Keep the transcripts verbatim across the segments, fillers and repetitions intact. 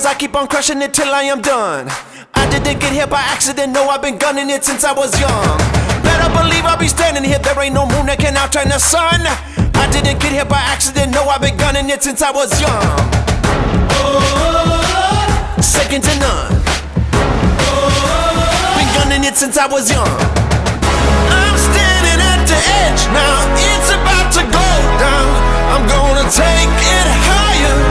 I keep on crushing it till I am done. I didn't get here by accident, no, I've been gunning it since I was young. Better believe I'll be standing here, there ain't no moon that can outshine the sun. I didn't get here by accident, no, I've been gunning it since I was young. Second to none. Been gunning it since I was young. I'm standing at the edge now, it's about to go down. I'm gonna take it higher.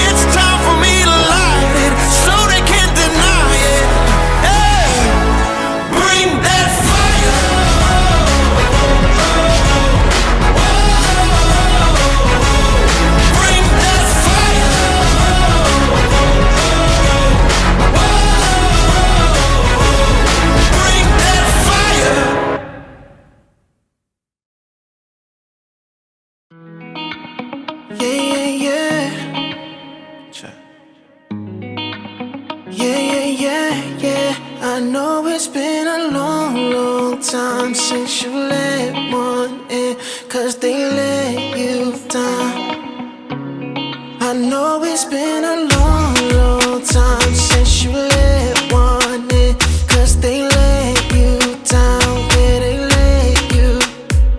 It's time for me to light it so they can't deny it. Hey, bring that fire. Bring that fire. Bring that fire. Yeah, yeah, yeah. Check. Yeah, yeah, yeah, yeah. I know it's been a long, long time since you let one in, 'cause they let you down. I know it's been a long, long time since you let one in, 'cause they let you down, yeah, they let you.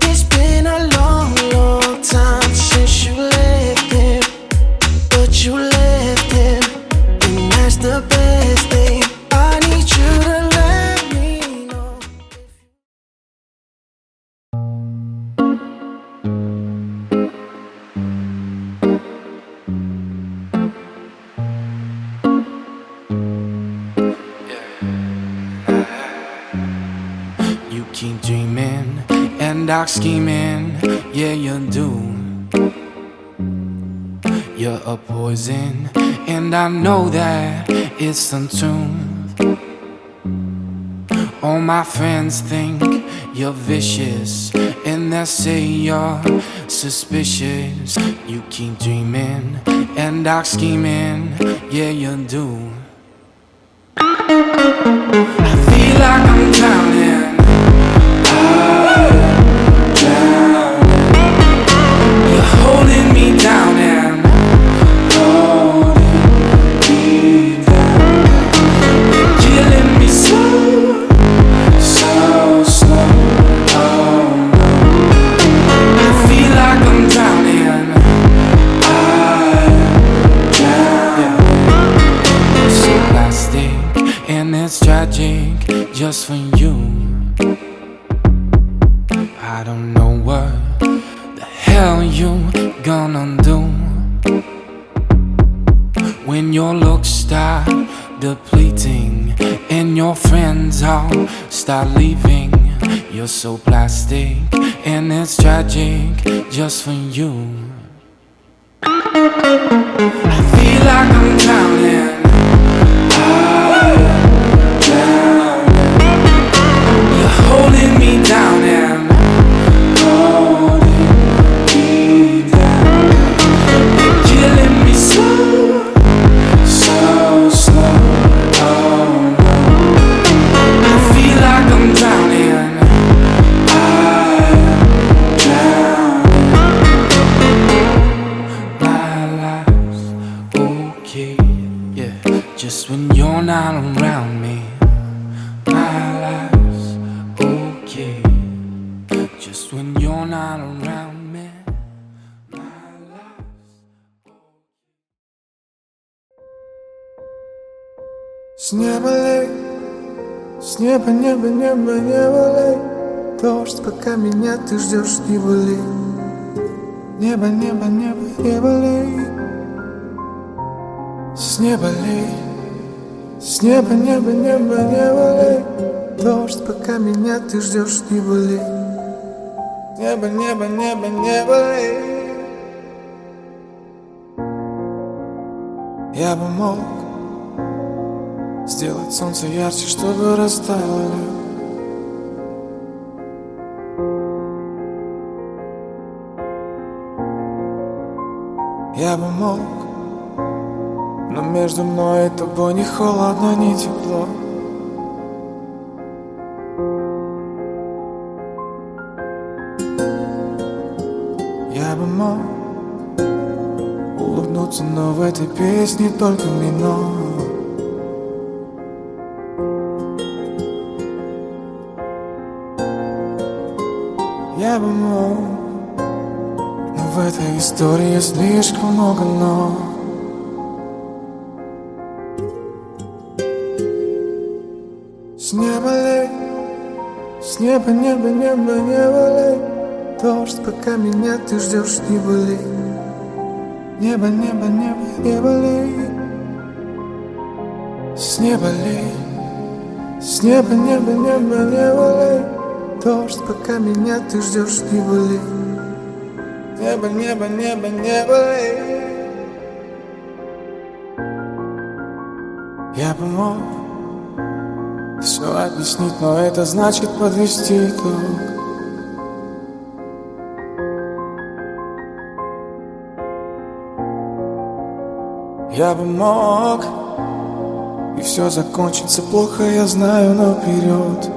It's been a long, long time since you left him, but you left him, and that's the best thing. I need you to let me know. You keep dreaming and dark scheming, yeah, you do. You're a poison, and I know that it's the truth. All my friends think you're vicious, and they say you're suspicious. You keep dreaming and dark scheming, yeah, you do. I feel like I'm drowning. I'm drowning. You're holding me down and holding me down. You're killing me slow, so slow. Oh no. I feel like I'm drowning. I'm drowning. You're so plastic and it's tragic just for you. I don't know what the hell you gonna do when your looks start depleting and your friends all start leaving. You're so plastic and it's tragic just for you. I feel like I'm drowning. I'm drowning. You're holding me down and holding me down. You're killing me slow, so slow. Oh no. I feel like I'm drowning. I'm drowning. My life's okay, yeah. Just when you're not around me, my life's okay. Just when you're not around me, my life's okay. С неба лей, с неба, неба, неба, неба лей. Дождь, пока меня ты ждёшь, не болей. Небо, небо, небо, небо лей. С неба лей, с неба, небо, небо, небо лей. Дождь, пока меня ты ждёшь, не болей. Небо, небо, небо, небо лей. Я бы мог сделать солнце ярче, чтобы растаял лёд. Я бы мог, но между мной и тобой ни холодно, ни тепло. Я бы мог улыбнуться Но в этой песне только минор. Я бы мог, но в этой истории слишком много но. С неба лей, с неба, неба, неба, неба лей. Дождь, пока меня ты ждёшь, не болей. Небо, небо, небо, небо лей. С неба лей, с неба, небо, небо, небо лей. Дождь, пока меня ты ждёшь, не болей. Небо, небо, небо, небо лей. Я бы мог всё объяснить, но это значит подвести итог. Я бы мог, и всё закончится плохо, я знаю наперёд.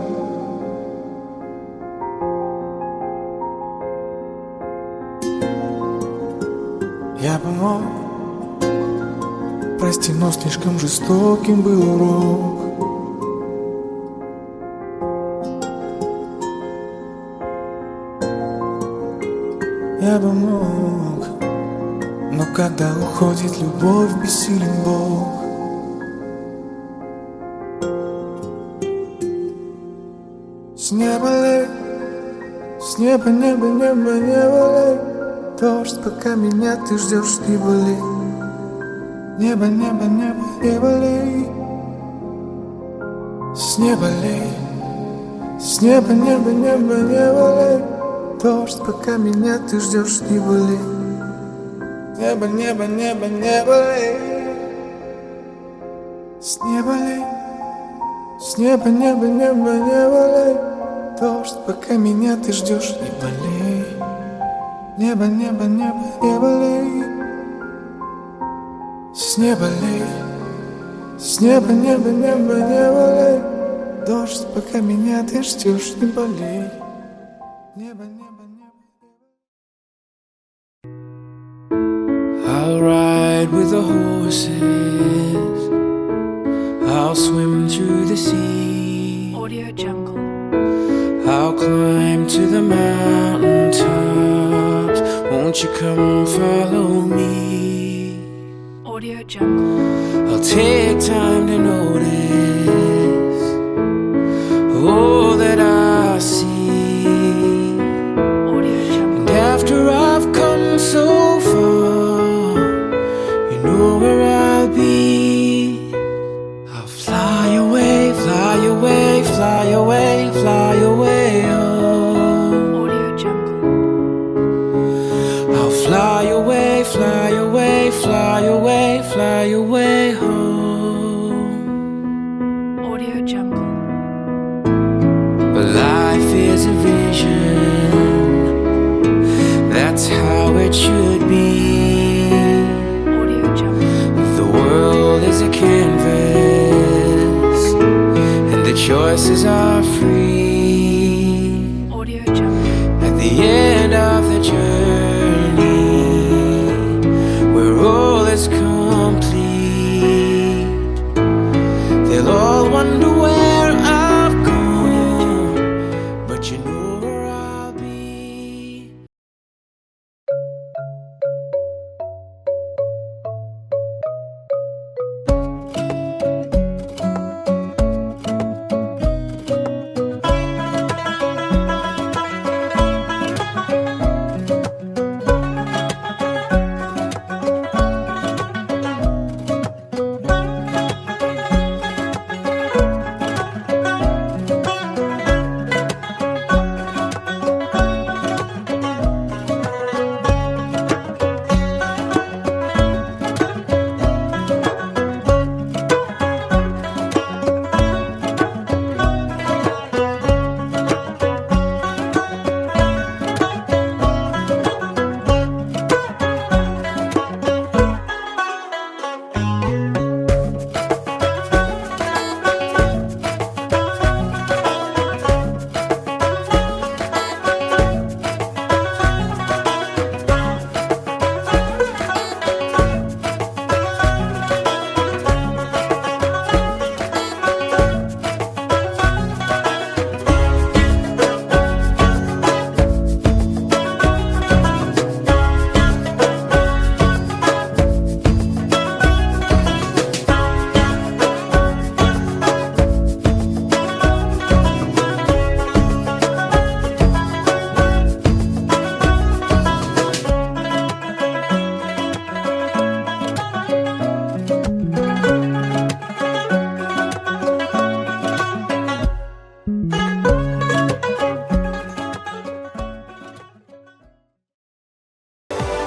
Я бы мог, прости, но слишком жестоким был урок. Я бы мог, но когда уходит любовь, бессилен Бог. С неба лей, с неба, небо, небо, небо лей. Дождь, пока меня ты ждёшь, не болей. Небо, небо, небо, небо лей. С неба лей, с неба, небо, небо, небо лей. Дождь, пока меня ты ждёшь, не болей. Небо, небо, небо, небо лей. С неба лей, с неба, небо, небо, небо лей. Дождь, пока меня ты ждёшь, не болей. Небо, небо, небо, небо лей. С неба лей, с неба, небо, небо, небо лей. Дождь, пока меня ты ждёшь, не болей. Небо, небо, небо. I'll ride with the horses. I'll swim through the sea. Audio Jungle. I'll climb to the mountain tops. Won't you come follow me? Audio Jungle. I'll take time to notice all that I see. Audio Jungle. And after I've come so far, you know where I'll be. I'll fly away, fly away, fly away, fly away, oh. Audio Jungle. I'll fly away, fly away, fly away, fly away home. Audio Jungle. But life is a vision, that's how it should be. Audio Jungle. The world is a canvas, and the choices are free. Audio Jungle. At the end of the journey, where all is complete, they'll all wonder where I've gone, but you know where I'll be.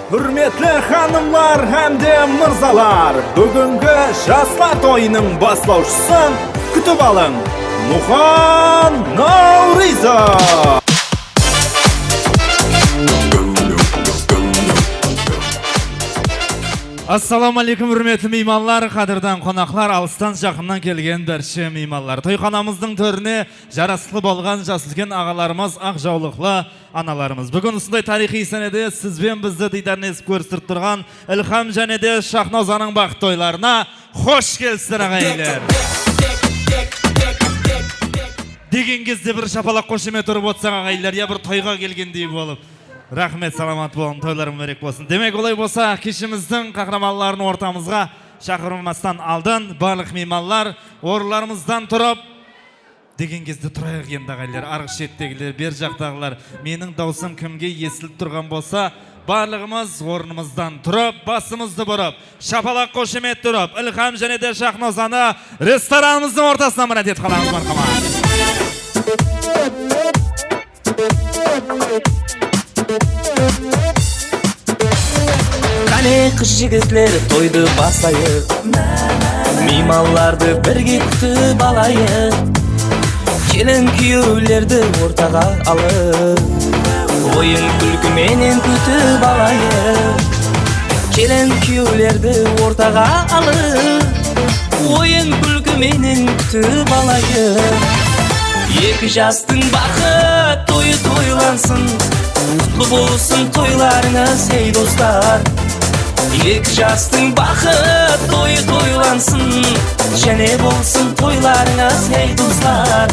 Húrmetli xanımlar hám de mırzalar, búgingi jaslar toyınıń baslawshısın kútip alıń, Muxan Nawrıyzov! Assalawma áleykum, húrmetli miymanlar, qádirdan qonaqlar, alıstan, jaqınnan kelgen bárshe miymanlar. Toyxanamızdıń tórine jarasıqlı bolǵan jas úlken aǵalarımız, aq jawlıqlı analarımız. Búgin usınday tariyxıy sánede siz ben bizdi diydarın etip kóristirip turǵan Ilham jáne de Shaxnozanıń baxıtlı toylarına xosh kelipsizler, aǵayinler. Degen gezde bir shapalaq, xoshamet urıp otsaq, aǵayinler, ya bir toyǵa kelgendey bolıp. Raxmet, salamat bolıń, toylar múbárek bolsın. Demek, olay bolsa, keshimizdiń qahramanların ortamızǵa shaqırmastan aldın, barlıq miymanlar orınlarımızdan turıp, degen gezde turayıq endi, aǵayinler, arǵı shettegiler, ber jaqtaǵılar. Meniń dawısım kimge esilip turǵan bolsa, barlıǵımız ornımızdan turıp, basımızdı burıp, shapalaq, xoshamet urıp, Ilham jáne de Shaxnozanı restoranımızdıń ortasına mirát etip qalańız, marhamat. Qáne, qız-jigitler, toydı baslayıq. Miymanlardı birge kútip alayıq. Kelin-kúyewlerdi ortaǵa alıp, oyın-kúlki menen kútip alayıq. Kelin-kúyewlerdi ortaǵa alıp, oyın-kúlki menen kútip alayıq. Eki jastıń baxıt toyı toylansın, qutlı bolsın toylarıńız, hey, dostlar. Eki jastıń baxıt toyı toylansın, jáne bolsın toylarıńız, hey, dostlar.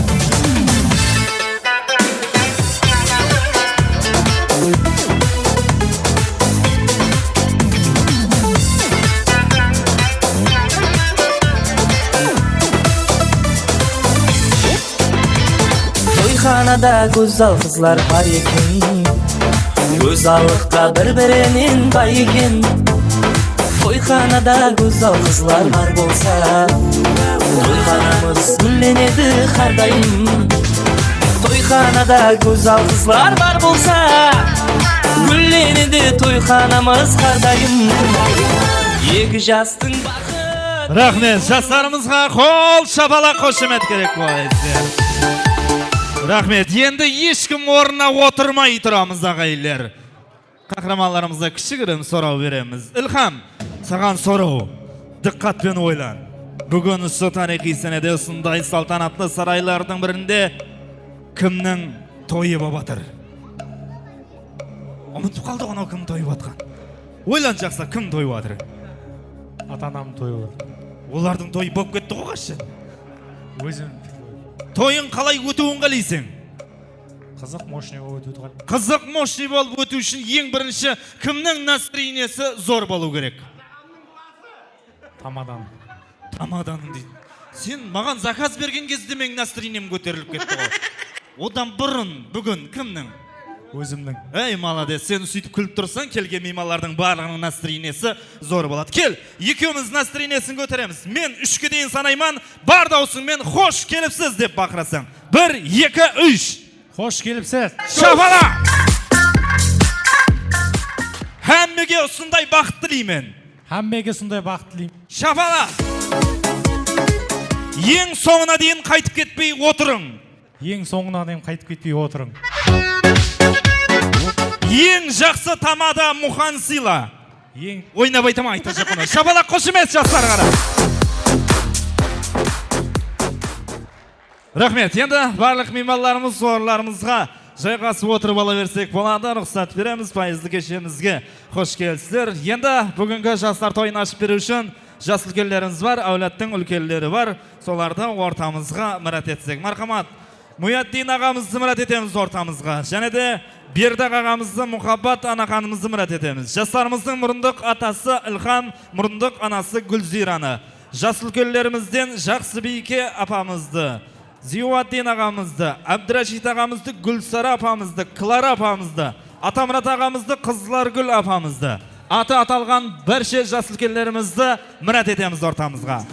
Toyxanada gózzal qızlar bar eken, gózzallıqqa bir-birinen bay eken. Toyxanada gózzal qızlar bar bolsa, toyxanamız gúllenedi hár dayım. Toyxanada gózzal qızlar bar bolsa, gúllenedi toyxanamız hár dayım. Eki jastıń baxıt. Raxmet, jaslarımızǵa qol shapalaq, xoshamet kerek boladı. Raxmet. Endi hesh kim ornına otırmay turamız, aǵayinler. Qahramanlarımızǵa kishigirim soraw beremiz. Ilham, saǵan soraw. Dıqqat penen oylan. Búgin usı tariyxıy sánede usınday saltanatlı saraylardıń birinde kimniń toyı bolıp atır? Umıtıp qaldıq anaw kim toyı bolıp atqan. Oylan, jaqsı, kim toyı bolıp atır? Ata-anamnıń toyı bolıp atır. Olardıń toyı bolıp ketti ǵoy qashshan. Ózim. Toyıń qalay ótiwin qáleyseń? Qızıq, moshnıy bolıp ótiwdi qáleymen. Qızıq, moshnıy bolıp ótiw ushın eń birinshi kimniń nastroeniesi zor bolıw kerek? Tamadanıń. Tamadanıń deydi. Sen maǵan zakaz bergen gezde meniń nastroenem kóterilip ketti ǵoy. Odan burın búgin kimniń? Ózimniń. Ey, malades, sen sóytip kúlip tursań, kelgen miymanlardıń barlıǵınıń nastroeniesi zor boladı. Kel, ekewimiz nastroeniesin kóteremiz. Men úshke deyin sanayman, bar dawısıńmen "Xosh kelipsiz!" dep baqırasań. Bir, eki, úsh. Xosh kelipsiz! Shapalaq! Hámmege usınday baxıt tileymen. Hámmege usınday baxıt tileymen. Shapalaq! Eń sońına deyin qaytıp ketpey otırıń. Eń sońına deyin qaytıp ketpey otırıń. Eń jaqsı tamada Muxan sıyla. Eń... Oynap aytaman, aytajaq bunı. Shapalaq, xoshamet, jaslarǵa da. Raxmet. Endi barlıq miymanlarımız orınlarımızǵa jayǵasıp otırıp ala bersek boladı. Ruxsat beremiz payızlı keshemizge. Xosh kelipsizler. Endi búgingi jaslar toyın ashıp beriw ushın jas úlkenlerimiz bar, áwladtıń úlkenleri bar. Solardı ortamızǵa mirát etsek. Marhamat, Muyaddin aǵamızdı mirát etemiz ortamızǵa. Jáne de Berdaq aǵamızdı, Muhabbat anaxanımızdı mirát etemiz. Jaslarımızdıń murındıq atası Ilham, murındıq anası Gúlziyranı, jas úlkenlerimizden Jaqsıbiyke apamızdı, Ziyawaddin aǵamızdı, Ábdirashid aǵamızdı, Gúlsara apamızdı, Klara apamızdı, Atamurat aǵamızdı, Qızlargúl apamızdı, atı atalǵan bárshe jas úlkenlerimizdi mirát etemiz ortamızǵa.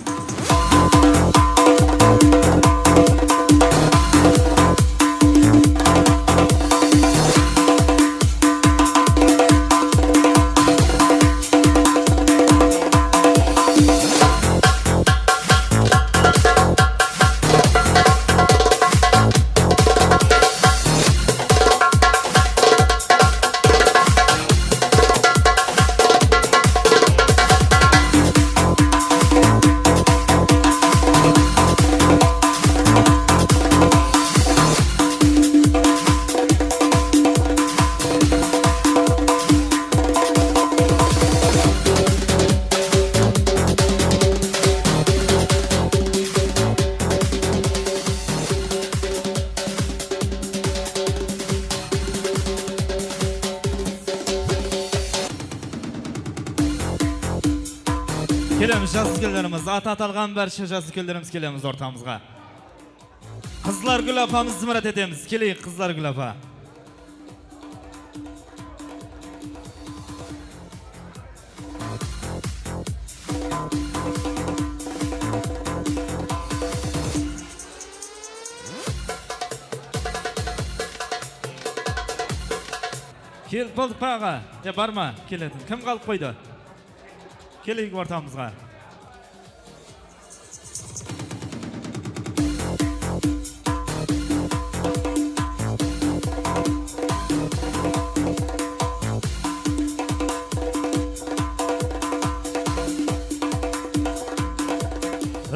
Kelemiz, jas úlkenlerimiz, atı atalǵan bárshe jas úlkenlerimiz, kelemiz ortamızǵa. Qızlargúl apamızdı zımarat etemiz. Keleyik, Qızlargúl apa. Kelip boldıq pa, aǵa? Ya, bar ma keletin? Kim qalıp qoydı? Keleyik ortamızǵa.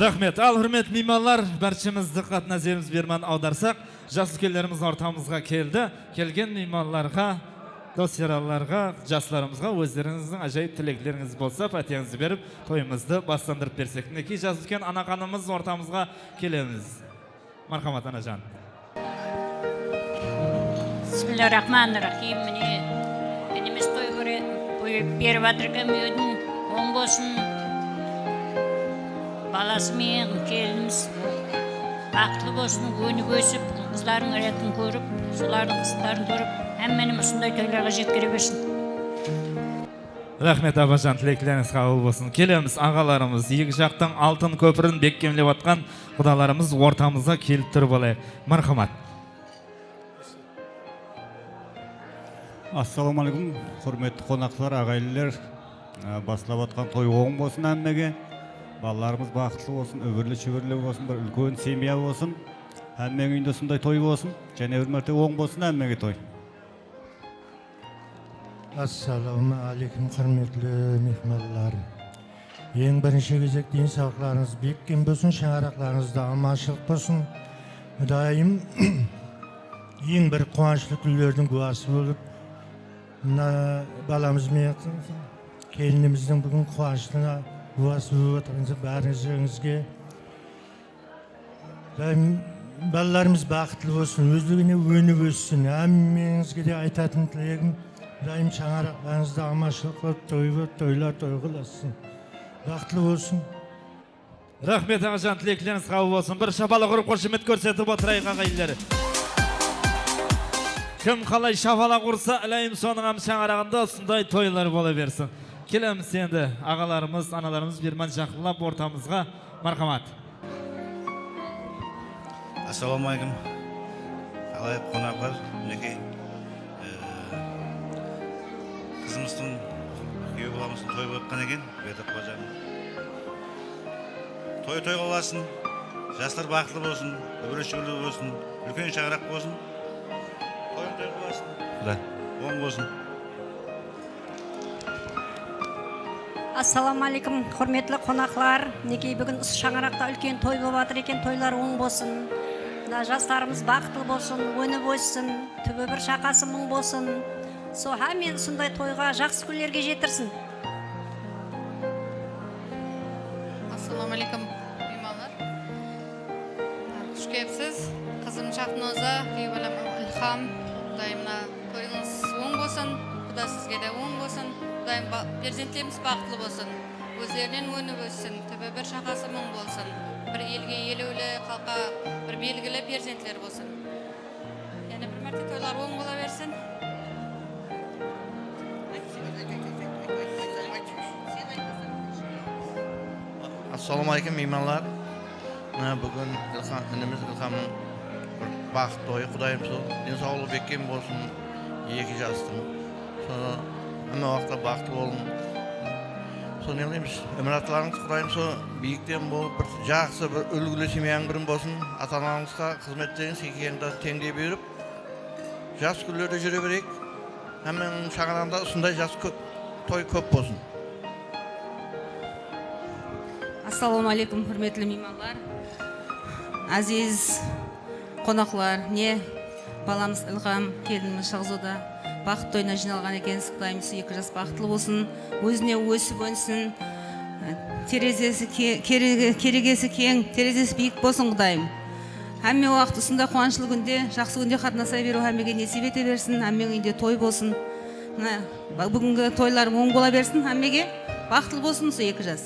Raxmet. Al, húrmetli miymanlar, bárshemiz dıqqat názerimizdi berman awdarsaq, jas úlkenlerimiz ortamızǵa keldi. Kelgen miymanlarǵa, dos-yaranlarǵa, jaslarımızǵa ózlerińizdiń ájayıp tileklerińiz bolsa, pátiyańızdı berip, toyımızdı baslandırıp bersek. Minekey, jas úlken Anaxanımız ortamızǵa kelemiz. Marhamat, anajan. Bismillah rahmanir rahim. Mine, inimiz toy kóre-, toy berip atır eken, búgin oń bolsın. Balası menen kelinimiz baxıtlı bolsın, ónip ósip, qızlardıń retin kórip, solardıń qızların kórip, hámmeni usınday toylarǵa jetkere bersin. Raxmet, abajan, tileklerińiz qabıl bolsın. Kelemiz, aǵalarımız, eki jaqtıń altın kópirin bekkemlep atqan qudalarımız ortamızǵa kelip turıp alayıq. Marhamat. Assalawma áleykum, húrmetli qonaqlar, aǵayinler. Á, baslap atqan toy oń bolsın hámmege. Balalarımız baxıtlı bolsın, úbirli-shúbirli bolsın, bir úlken semya bolsın. Hámmeniń úyinde usınday toy bolsın. Jáne bir márte oń bolsın hámmege toy. Assalawma áleykum, húrmetli miymanlar. Eń birinshi gezekte densawlıqlarıńız bekkem bolsın, shańaraqlarıńızda amanshılıq bolsın. Qudayım eń bir quwanıshlı kúnlerdiń gúwası bolıp, mına balamız benen kelinimizdiń búgin quwanıshlı gúwası bolıp atırǵan bárińizge Qudayım, balalarımız baxıtlı bolsın, ózligine ónip óssin. Hámmeńizge de aytatın tilegim, Qudayım shańaraqlarıńızda amanshılıq bolıp, toy bolıp, toylar toyǵa ulasın. Baxıtlı bolsın. Raxmet, aǵajan, tileklerińiz qabıl bolsın. Bir shapalaq urıp, xoshamet kórsetip otırayıq, aǵayinler. Kim qalay shapalaq ursa, ilayım, sonıń hám shańaraǵında usınday toylar bola bersin. Kelemiz endi, aǵalarımız, analarımız berman jaqınlap ortamızǵa. Marhamat. Assalawma áleykum. Alayıq qonaqlar, minekey, e, qızımızdıń, kúyew balamızdıń toyı bolıp atqan eken, Berdiq bajanıń. Toy toyǵa ulasın, jaslar baxıtlı bolsın, úbiri-shúbirli bolsın, úlken shańaraq bolsın. Toy toyǵa ulasın. Quday. Oń bolsın. Assalawma áleykum, húrmetli qonaqlar. Minekey, búgin usı shańaraqta úlken toy bolıp atır eken, toylar oń bolsın. Mına jaslarımız baxıtlı bolsın, ónip óssin, túbi bir shaqası mıń bolsın. Sol hámmen usınday toyǵa, jaqsı kúnlerge jetirsin. Assalawma áleykum, miymanlar. Xush kelipsiz. Qızım Shaxnoza, kúyew balam Ilham. Qudayım mına Toyıńız oń bolsın, Quda sizge de oń bolsın. Qudayım ba-, perzentlerimiz baxıtlı bolsın. Ózlerinen ónip óssin, túbi bir shaqası mıń bolsın. Bir elge elewli, xalqqa bir belgili perzentler bolsın. Jáne bir márte toylar oń bola bersin. Assalawma áleykum, miymanlar. Mına, búgin Ilham, inimiz Ilhamnıń bir baxıt toyı, Qudayım sol densawlıǵı bekkem bolsın eki jastıń. Sonı hámme waqıtta baxıtlı bolıń. Sonı ne qılaymız, imratlarıńız, Qudayım sol biyikten bolıp, bir jaqsı, bir úlgili semyanıń birin bolsın. Ata-analarıńızǵa xızmetterińiz eki jaǵında teńdey buyırıp, jaqsı kúnlerde júre bereyik. Hámmeniń shańaraǵında usınday jaqsı kó-, toy kóp bolsın. Assalawma áleykum, húrmetli miymanlar. Áziz qonaqlar, mine, balamız Ilham, kelinimiz Shaxzoda baxıt toyına jıynalǵan ekensiz. Qudayım, usı eki jas baxıtlı bolsın, ózine ósip ónsin. Terezesi ke-, kerege-, keregesi keń, terezesi biyik bolsın, Qudayım. Hámme waqıt usınday quwanıshlı kúnde, jaqsı kúnde qatnasa beriw hámmege nesip ete bersin, hámmeniń úyinde toy bolsın. Mına, ba-, búgingi toylar oń bola bersin, hámmege baxıtlı bolsın usı eki jas.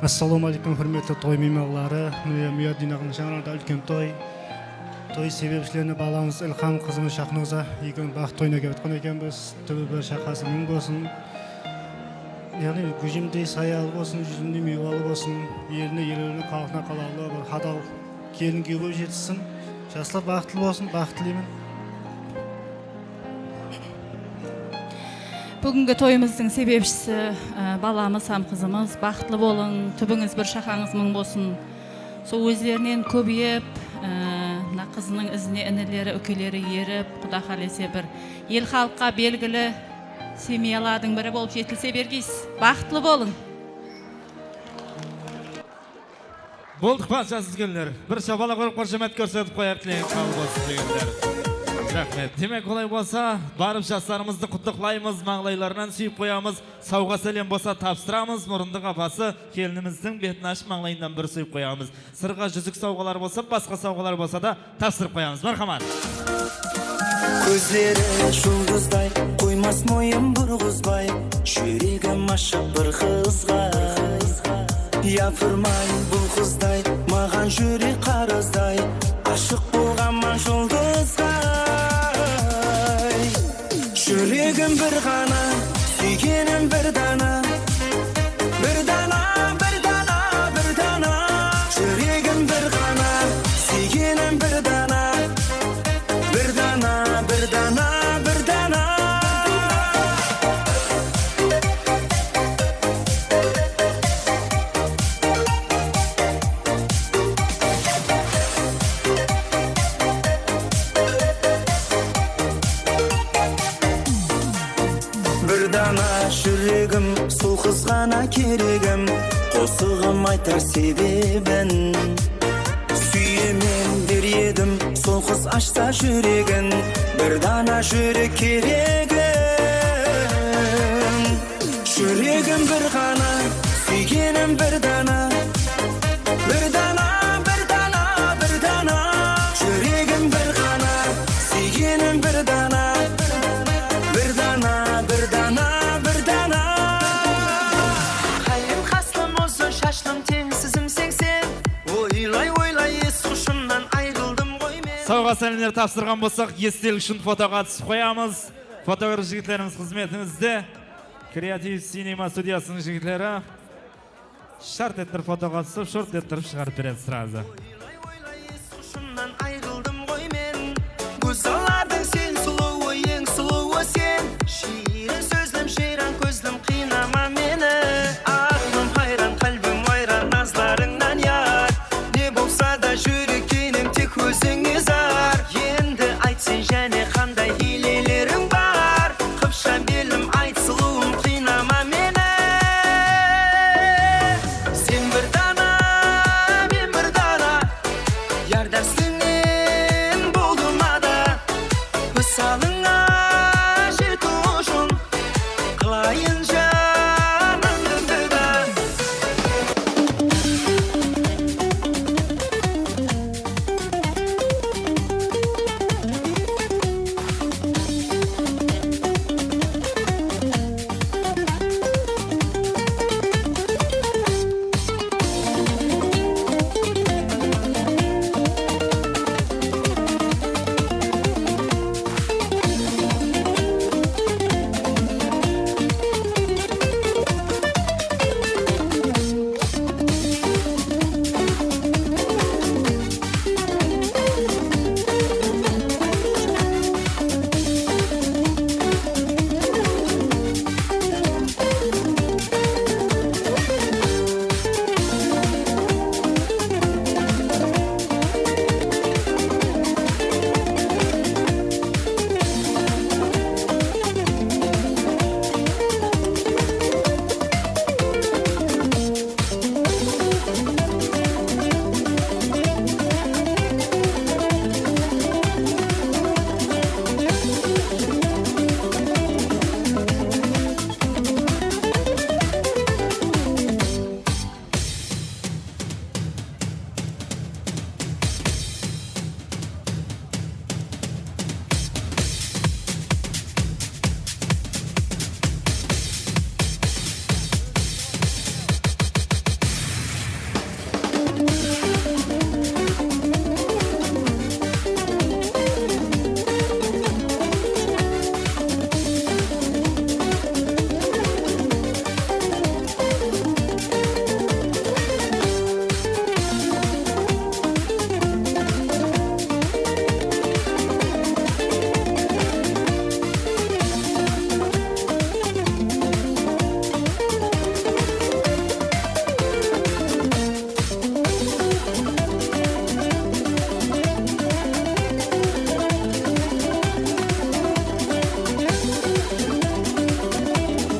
Assalawma áleykum, húrmetli toy miymanları. Mine, Muyaddin aǵanıń shańaraǵında úlken toy. Toy sebepshilerine balamız Ilham qızımız Shaxnoza ekewin baxıt toyına kelip atqan ekenbiz. Túbi bir shaqası mıń bolsın. Yaǵnıy, gúzimdey sayalı bolsın, júzimdey miywalı bolsın. Eline, elewine, xalqına qalanlı bir hadal kelin kúyew bolıp jetissin. Jaslar baxıtlı bolsın, baxıt tileymen. Búgingi toyımızdıń sebepshisi, e, balamız hám qızımız. Baxıtlı bolıń, túbińiz bir, shaqańız mıń bolsın. Sol ózlerinen kóbeyip, e, mına qızınıń izine inileri, úkeleri erip, Quda qálese bir el-xalıqqa belgili semyalardıń biri bolıp jetilise bergeysiz. Baxıtlı bolıń. Boldıq pa, jas úlkenler? Bir shapalaq urıp, qoshamet kórsetip qoyayıq, tilegen qabıl bolsın, úlkenler. Raxmet. Demek, olay bolsa, barıp jaslarımızdı qutlıqlaymız, mańlaylarınan súyip qoyamız. Sawǵa sálem bolsa tapsıramız, murındı qapası kelinimizdiń betin ashıp, mańlayınan bir súyip qoyamız. Sırǵa júzik sawǵalar bolsa, basqa sawǵalar bolsa da tapsırıp qoyamız. Marhamat. Kózleri juldızday, qoymas moyın burǵızbay, júregim ashıq bir qızǵa. Yapırmay bul qızday, maǵan júrek qarazday, ashıq bolǵanman juldızǵa. Júregim bir ǵana, súygenim bir dana. Bir dana, bir dana, bir dana. Júregim bir ǵana, súygenim bir dana. Bir dana, bir dana, bir dana. Bir dana júregim, sol qız ǵana keregim, qosıǵım aytar sebebin. Súyemen der edim, sol qız ashsa júregin, bir dana júrek keregin. Júregim bir ǵana, súygenim bir dana. Bir dana, bir dana, bir dana. Júregim bir ǵana, súygenim bir dana. Bir dana, bir dana, bir dana. Qálem qaslım uzın, shashlım teń, sizimseń sen. Oylay, oylay, es hushımnan ayrıldım ǵoy men. Sawǵa sálemler tapsırǵan bolsaq, estelik ushın fotoǵa túsip qoyamız. Fotograf jigitlerimiz xızmetimizde. Kreativ sinema studiyasınıń jigitleri shart ettirip fotoǵa túsip, short ettirip shıǵarıp beredi srazı. Oylay, oylay, es hushımnan ayrıldım ǵoy men. Gózzallardıń sen sulıwı, eń sulıwı sen. Shiyrin sózlim, jayran kózlim, qıynama meni. Aqlım hayran, qálbim wayran, nazlarıńnan yar. Ne bolsa da júrek kenem, tek ózińe zar. Endi ayt sen, jáne qanday hiyleleriń bar? Qıpsha belim, ayt, sulıwım, qıynama meni. Sen bir dana, men bir dana, yar dársinen boldım ada. Wısalıńa jetiw ushın qılayın janımdı pida.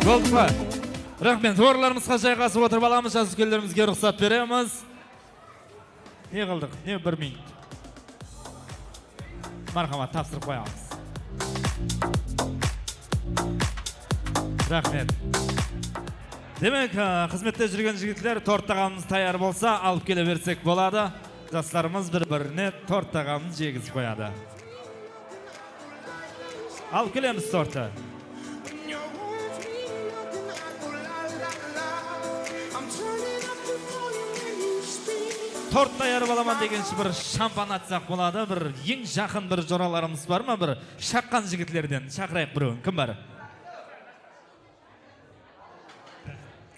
Boldı ma? Raxmet. Orınlarımızǵa jayǵasıp otırıp alamız, jas úlkenlerimizge ruxsat beremiz. Ne qıldıq? Ne bir minut. Marhamat, tapsırıp qoyamız. Raxmet. Demek, ı, xızmette júrgen jigitler, tort taǵamımız tayar bolsa, alıp kele bersek boladı. Jaslarımız bir-birine tort taǵamın jegizip qoyadı. Alıp kelemiz torttı. Tort tayarıp alaman degenshe bir shampan atsaq boladı. Bir eń jaqın bir joralarımız bar ma? Bir shaqqan jigitlerden shaqırayıq birewin. Kim bar?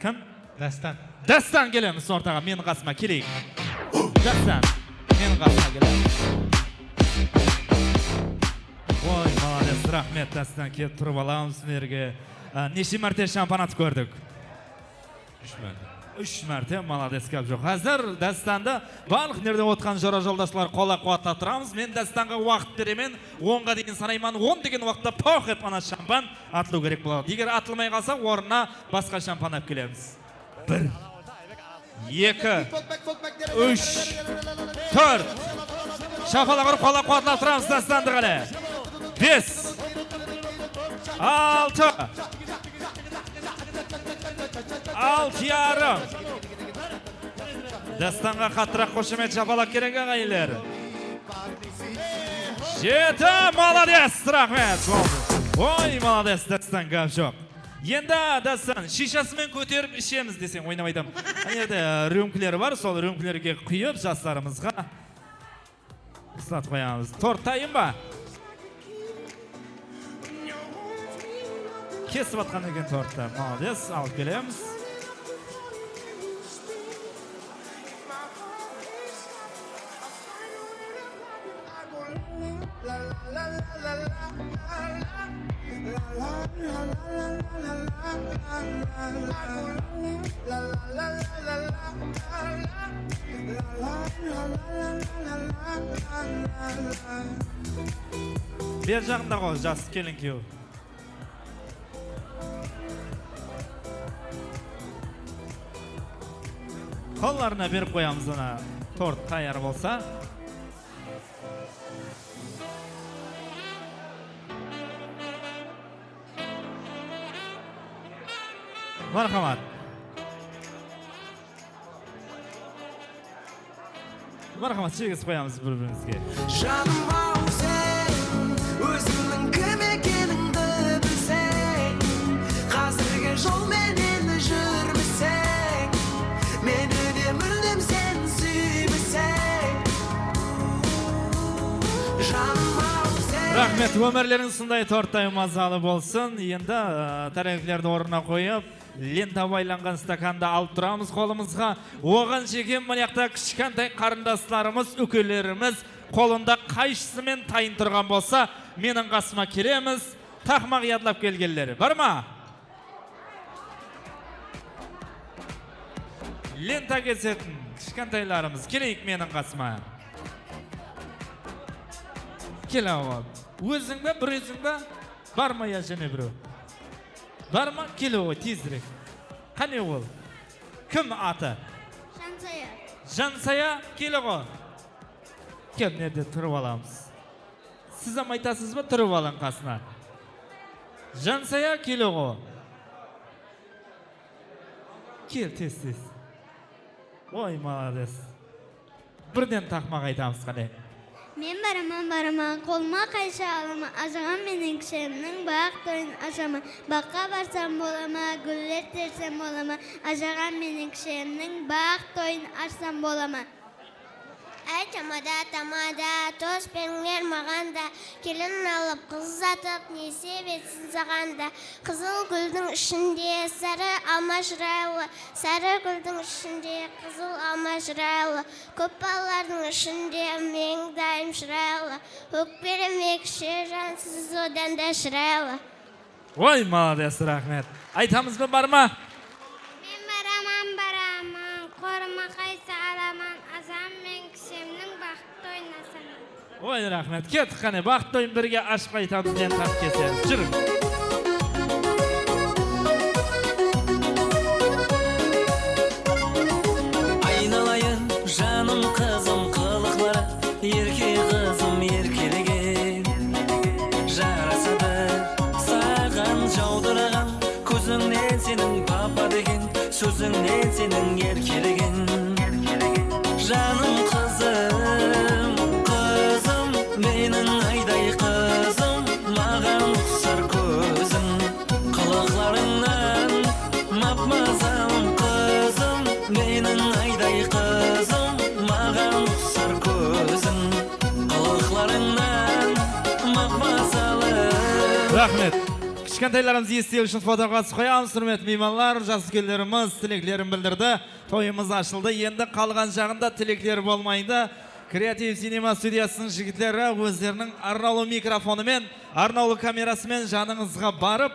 Kim? Dástan. Dástan, kelemiz ortaǵa, meniń qasıma keleyik. Dástan, meniń qasıma kelemiz. Oy, malades, raxmet, Dástan, kelip turıp alamız mına jerge. Á, neshe márte shampan atıp kórdik? Úsh márte. Úsh márte, malades, gáp joq. Házir Dástandı barlıq nerde otırǵan jora-joldaslar qollap-quwatlap turamız. Men Dástanǵa waqıt beremen, onǵa deyin sanayman, on degen waqıtta poq etip ana shampan atılıw kerek boladı. Eger atılmay qalsa, ornına basqa shampan alıp kelemiz. Bir, eki, úsh, tórt. Shapalaq urıp, qollap-quwatlap turamız Dástandı qáne. Bes, altı, altı yarım. Dástanǵa qattıraq xoshamet, shapalaq kerek, aǵayinler. Jeti, malades, raxmet. Oy, malades, Dástan, gáp joq. Endi, Dástan, shiyshası menen kóterip ishemiz deseń, oynamaydı. Ana jerde, e, rümkaları bar, sol rümkalarǵa quyıp, jaslarımızǵa uslatıp qoyamız. Tort tayın ba? Kesip atqan eken torttı. Malades, alıp kelemiz. Ber jaǵında ǵoy, jas kelin kiyew. Qollarına berip qoyamız, ana, tort tayar bolsa. Marhamat. Marhamat, jegizip qoyamız bir-birimizge. Janım-aw sen, ózińniń kim ekenińdi bilseń, qázirgi jol menen júrmeseń, meni de múldem sen súymeseń. Janım-aw sen. Raxmet, ómirleriń usınday torttay mazalı bolsın. Endi, ı, tárelklerdi ornına qoyıp, lenta baylanǵan stakandı alıp turamız qolımızǵa. Oǵan shekem mına jaqta kishkentay qarındaslarımız, úkelerimiz qolında qayshısı menen tayın turǵan bolsa, meniń qasıma kelemiz. Taqmaq yadlap kelgenleri bar ma? Lenta kesetin kishkentaylarımız, keleyik meniń qasıma. Kel, awa. Óziń be, bir óziń be? Bar ma ya jáne birew? Bar ma? Kel ǵoy, tezirek. Qáne ol? Kim atı? Jansaya. Jansaya, kel ǵo. Kel, mına jerde turıp alamız. Siz hám aytasız ba, turıp alıń qasına. Jansaya, kel ǵo. Kel, tez-tez. Oy, malades. Birden taqmaq aytamız, qáne. Men baraman, baraman, qolıma qayshı alaman, ajaǵam menen kishemniń baǵ toyın ashaman. Baǵqa barsam bola ma, gúller tersem bola ma, ajaǵam menen kishemniń baǵ toyın ashsam bola ma? Áy, tamada, tamada, tos berińler maǵan da, kelin alıp, qız uzatıp, ne sebepsiz saǵan da. Qızıl gúldiń ishinde sarı alma shıraylı, sarı gúldiń ishinde qızıl alma shıraylı, kóp balalardıń ishinde meń dayım shıraylı, ókpeleme kishi jan, siz odan da shıraylı. Oy, malades, raxmet. Aytamız ba, bar ma? Men baraman, baraman, qolıma qayshı alaman, ajaǵam menen kishemniń baxıt toyın ashaman. Oy, raxmet. Kettik, qáne, baxıt toyın birge ashıp qaytamız, men tap kesemiz. Júriń. Sózińnen seniń erkeligiń. Janım qızım, qızım, meniń ayday qızım, maǵan uqsar kóziń. Qılıqlarıńnan map-mazalım qızım, meniń ayday qızım, maǵan uqsar kóziń. Qılıqlarıńnan map-mazalım. Raxmet. Kishkentaylarımız esitpegi ushın fotoǵa túsip qoyamız, húrmetli miymanlar, jas úlkenlerimiz tileklerin bildirdi. Toyımız ashıldı. Endi qalǵan jaǵında tilekler bolmaydı. Kreativ cinema studiyasınıń jigitleri ózleriniń arnawlı mikrofonı menen, arnawlı kamerası menen janıńızǵa barıp,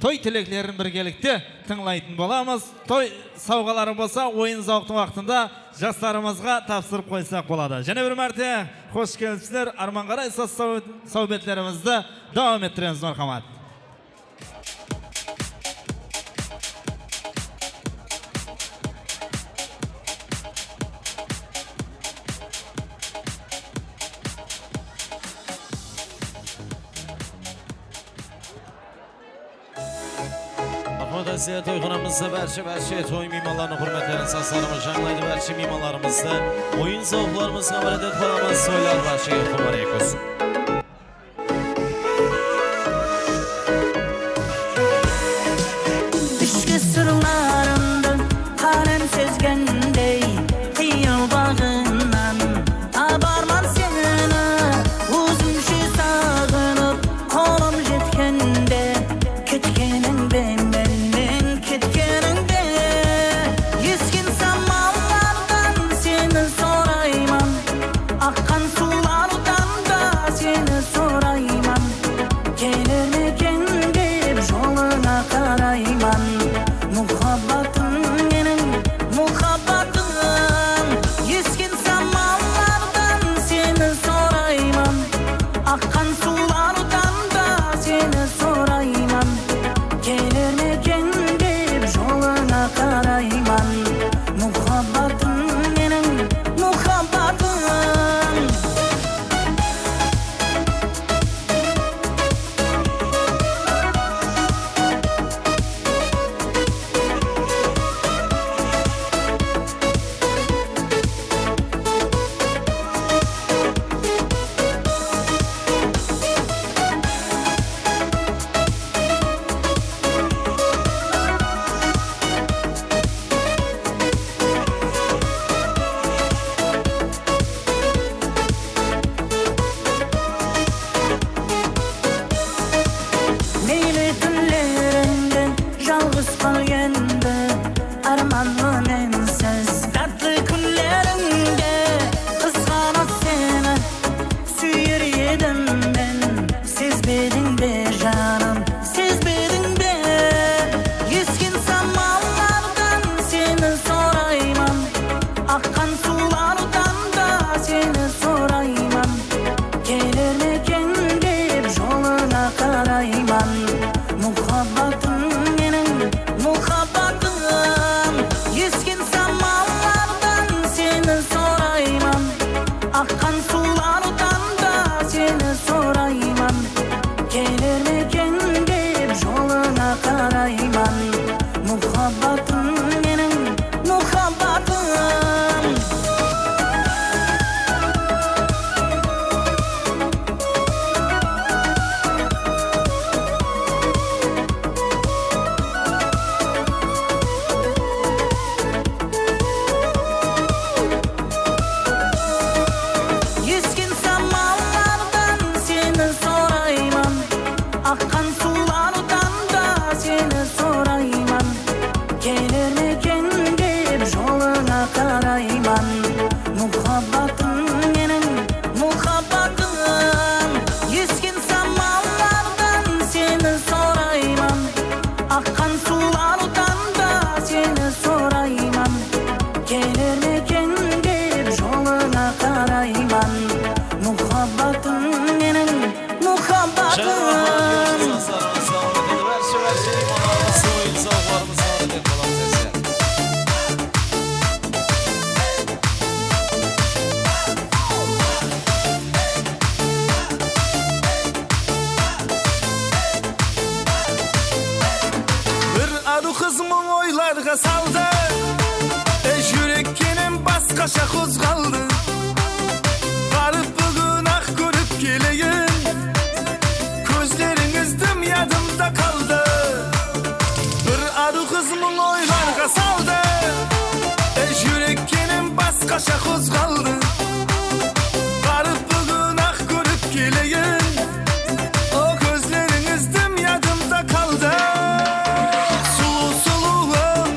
toy tileklerin birgelikte tıńlaytın bolamız. Toy sawǵaları bolsa oyın-zawıqtıń waqtında jaslarımızǵa tapsırıp qoysaq boladı. Jáne bir márte xosh kelipsizler. Armanǵaray saw-, sawbetlerimizdi dawam ettiremiz, marhamat. Raxmet, Aziya toyxanamızda bárshe, bárshe toy miymanlarınıń húrmetlerin sazlarımız jańlaydı. Bárshe miymanlarımızdı oyın-zawıqlarımızǵa áwálet etip alamız. Toylar bárshege qubánek bolsın. Ishki sırlarımdı qálem sezgendey, qıyal baǵınan tabarman seni, ózimshe saǵınıp, qolım jetkende, ketkenińde, mennen ketkenińde, esken samallardan seni sorayman, aqqan suwlardan da seni sorayman. Kelermeken dep jolıńa qarayman, muhabbatım meniń, muhabbatım. Esken samallardan seni sorayman, aqqan suwlardan da seni sorayman. Kelermeken dep jolıńa qarayman, muhabbatım meniń, muhabbatım. Meyli túnlerińde jalǵız qal endi, ármanlı mensiz. Tátli kúnlerińde qızǵanıp seni súyer edim men. Sezbediń be, janım, sezbediń be? Esken samallardan seni sorayman, aqqan suwlardan da seni sorayman. Kelermeken dep jolıńa qarayman, muhabbatım meniń, muhabbatım. Esken samallardan seni sorayman, aqqan suwlardan da seni sorayman. Kelermeken dep jolıńa qarayman, muhabbatım meniń, muhabbatım. Esken samallardan Basqasha qozǵaldı. Barıp búgin-aq kórip keleyin. Kózlerińiz dım yadımda qaldı. Bir arıw qız mıń oylarǵa saldı. E, júrek kenim basqasha qozǵaldı. Barıp búgin-aq kórip keleyin. O, kózlerińiz dım yadımda qaldı. Sulıw, sulıwım,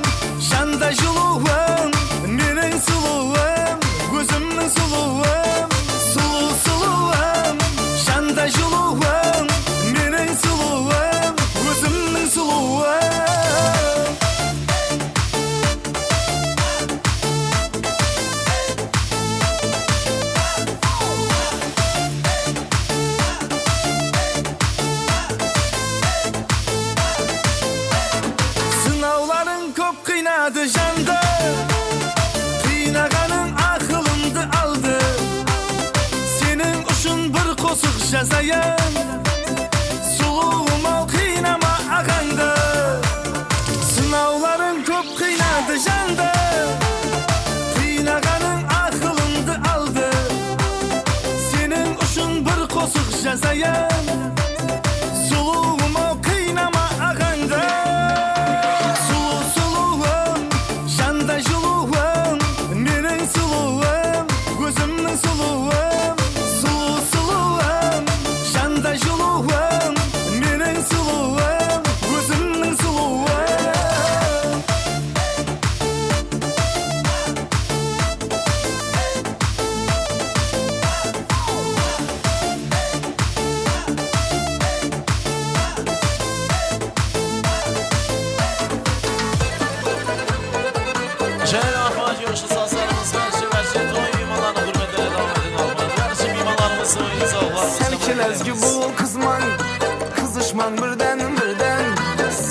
janday jılıwım, meniń sulıwım, ózimniń sulıwım. Sulıw, sulıwım, janday jılıwım, meniń sulıwım, ózimniń sulıwım. Sınawlarıń kóp qıynadı jandı, qıynaǵanıń aqılımdı aldı. Seniń ushın bir qosıq jazayın, sulıwım-aw, qıynama aǵańdı. Sınawlarıń kóp qıynadı jandı, qıynaǵanıń aqılımdı aldı. Seniń ushın bir qosıq jazayın, sulıwım-aw, qıynama aǵańdı. Sulıw, sulıwım, janday jılıwım, meniń sulıwım, ózimniń sulıwım. Sulıw, sulıwım, janday jılıwım, meniń sulıwım, ózimniń sulıwım. Jáne Ahmad joqshı sazlarımız, bárshi, bárshi toy miymanlarına húrmetli davam etiń, Ahmad. Bárshi miymanlarımız, toyın sawıqlarımız. Sálki lázgi bul qızmań, qızıshmań birden-birden.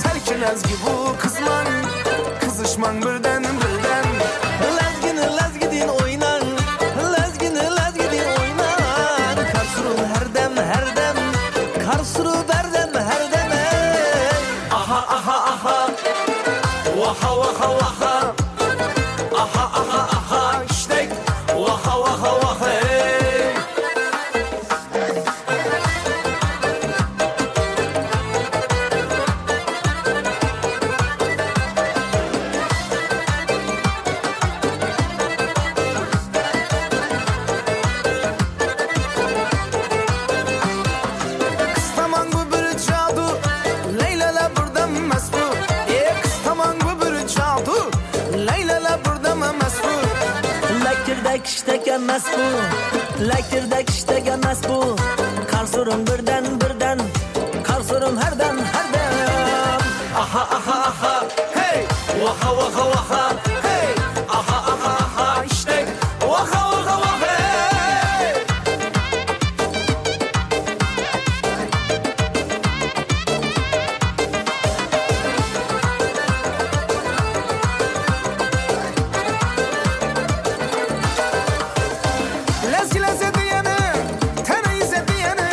Sálki lázgi bul qızmań, qızıshmań birden-birden. Lázgini lázgi deyin oynań, lázgini lázgi deyin oynań. Karsırım hár dám, hár dám, karsırı bár dám, hár dám, ey. Aha, aha, aha. Waha, waha, waha. Aha, aha, aha, ishtek. Waha, waha, waha, ey. Qız taman bu bir jadu, laylala birden mástu. E, qız taman bu bir jadu, laylala birden mástu. Lakirda kishtek emes bu, lakirda kishtek emes bu. Qarsırım birden, birden, qarsırım hár dam, hár dam. Aha, aha, aha, hey! Waha, waha, waha, hey! Aha, aha, aha, ishtek. Waha, waha, waha, hey! Lázgi lázzetdi eni, táni izzetti eni.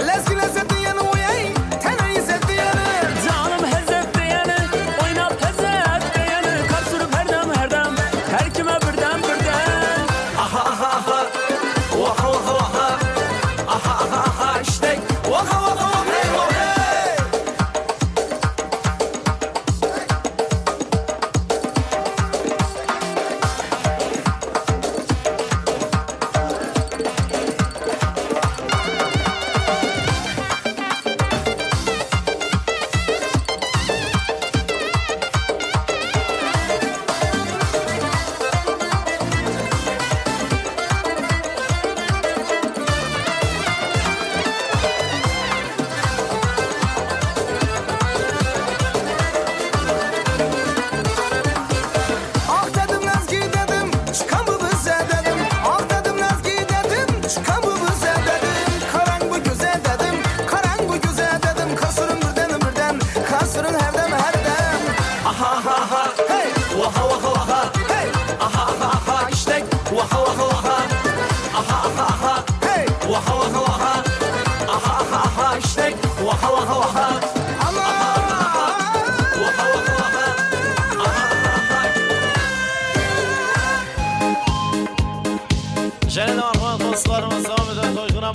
Lázgi lázzetdi eni, oyay, táni izzetti eni. Janım házzetti eni, oynap házzetti eni. Qarsır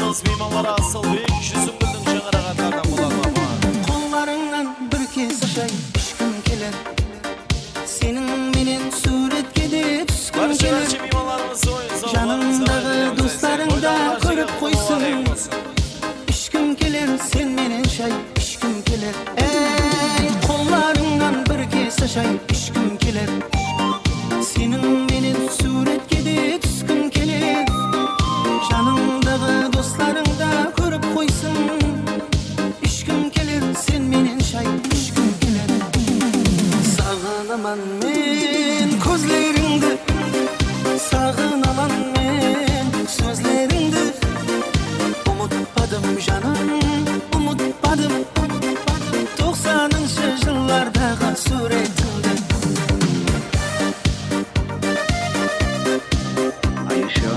Miymanlar Asılbek, Júzimgúldiń shańaraǵı atlarınan boladı. Qollarıńnan bir kese shay ishkim keler. Seniń menen súwretke de túskim keler. Janıńdaǵı doslarıń da kórip qoysın. Ishkim keler, sen menen shay ishkim keler. Ey, qollarıńnan bir kese shay ishkim keler. Seniń menen súwretke de túskim keler. Janıńdaǵı doslarıń da kórip qoysın. Ishkim keler, sen menen shay ishkim keler. Saǵınaman men kózlerińdi, saǵınaman men sózlerińdi. Umıtpadım, janım, umıtpadım. Toqsanınshı jıllardaǵı súwretińdi. А ещё?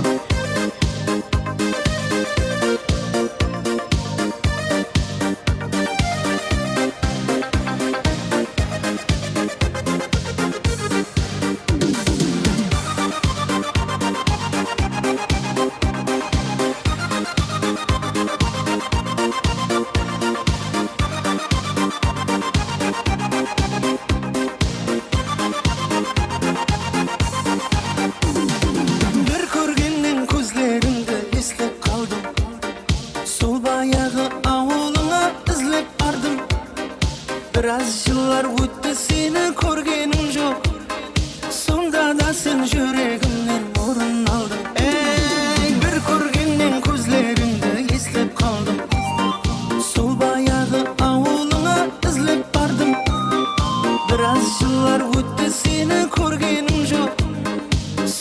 Bir kórgennen kózlerińdi eslep qaldım. Sol bayaǵı awılıńa izlep bardım. Biraz jıllar ótti, seni kórgenim joq. Sonda da sen júregimnen orın aldıń. Ey, bir kórgennen kózlerińdi eslep qaldım. Sol bayaǵı awılıńa izlep bardım. Biraz jıllar ótti, seni kórgenim joq.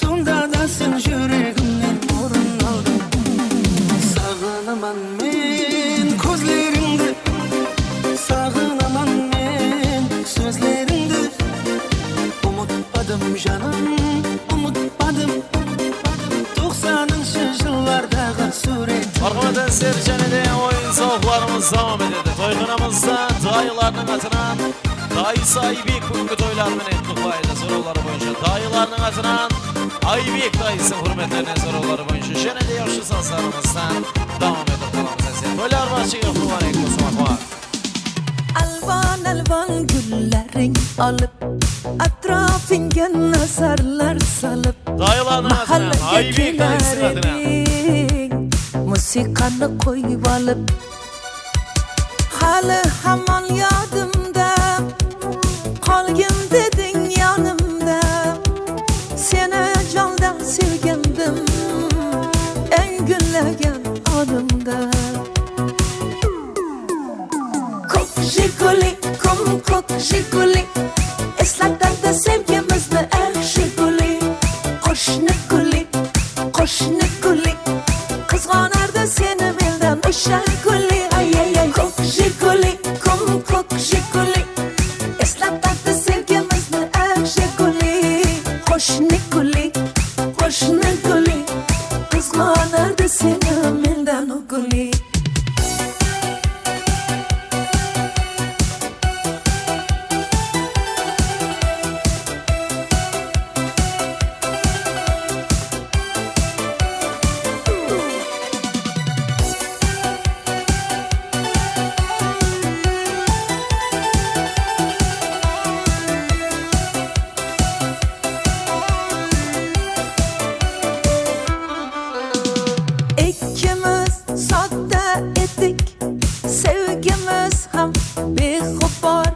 Sonda da sen júregimnen orın aldıń. Saǵınaman men kózlerińdi, saǵınaman men sózlerińdi. Umıtpadım, janım, umıtpadım. Toqsanınshı jıllardaǵı súwret. Marhamat, sizler, jáne de oyın-sawıqlarımız dawam etedi. Toyxanamızda dayılardıń atınan dayısı Aybek búgingi toyları menen qutlıqlaydı. Sorawları boyınsha dayılardıń atınan Aybek dayısınıń húrmetlerine sorawları boyınsha jáne de yaqshı sazlarımızdan dawam etip qalamız. Toylar barshege qutlıqlayıq, marhamat. Alwan-alwan gúlleriń alıp, átirafıńga nazarlar salıp, dayılardıń atınan, Aybek dayısınıń atınan, músiqanı qoyıp alıp, Háli hamon yodimda, qolgin dediń yonimda. Seni jondan sevgandim, eń gúllagan onimda. Kók jiguli, qum-qók jiguli, eslatardı sevgimizni, eh, jiguli. Qoshni guli, qoshni guli, qizg'onardi seni mendan o'sha guli, ay-ay-ay. Ko'k jiguli, qum-ko'k jiguli, eslatardi sevgimizni, ah, jiguli. Qo'shni guli, qo'shni guli, qizg'onardi seni mendan u guli. Ikkimiz sodda edik, sevgimiz ham beg'ubor,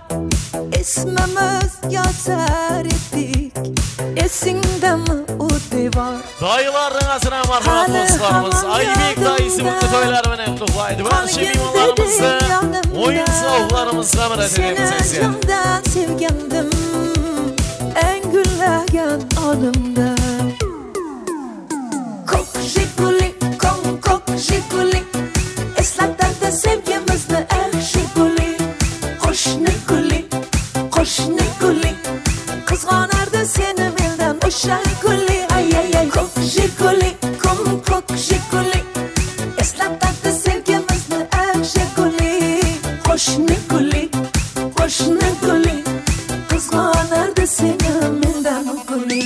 ismimiz yozar edik, esingdami u devor? Dayılardıń asıran marhamat doslarımız Aybek dayısı búgingi toyları menen qutlıqlaydı. Barcha miymanlarımızdı oyın-sawıqlarımızda mirát etemiz, eser. Seni jondan sevgandim, eń gúllagan onimda. Ko'k jiguli, ko'm-ko'k jiguli, eslatardi sevgimizni, eh, jiguli. Qo'shni guli, qo'shni guli, qizg'onardi seni mendan o'sha guli, ay-ay-ay. Ko'k jiguli, ko'm-ko'k jiguli, eslatardi sevgimizni, eh, jiguli. Qo'shni guli, qo'shni guli, qizg'onardi seni mendan u guli.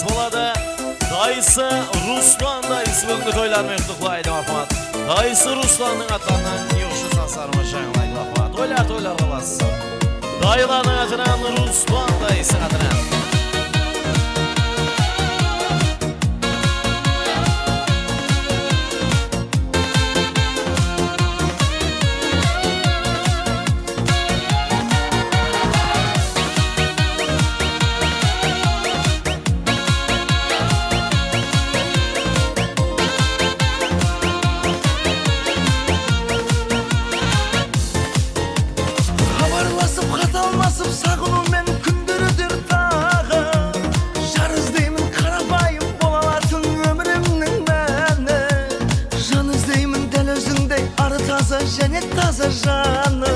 Boladı. Dayısı Ruslan dayısı búgingi toylar menen qutlıqlaydı, marhamat. Dayısı Ruslannıń atlarınan ne ushın sazlarımız jańlaydı, marhamat. Toylar, toylarǵa basılsın. Dayılardıń atınan, Ruslan dayısı atınan. Xabarlasıp, xat almasıp, saǵınıw men kúnder óter taǵı. Jar izleymin, qarapayım bola alasıń ómirimniń máni. Jan izleymin dál ózińdey, arı taza jáne taza janı.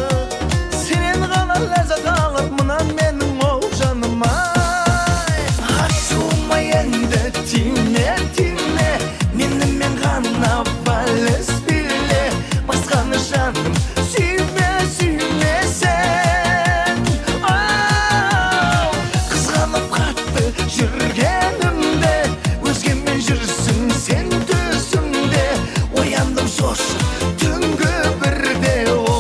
Senen ǵana lázzet alır mına meniń, ow, janım-ay. Ashıwıma endi tiyme, tiyme, meni men ǵana vals biyle. Basqanı janım súyme, súyme sen. Ow, qızǵanıp qattı júrgenimde, ózgemen júrsiń sen túsimde. Oyandım shorshıp túngi birde, o.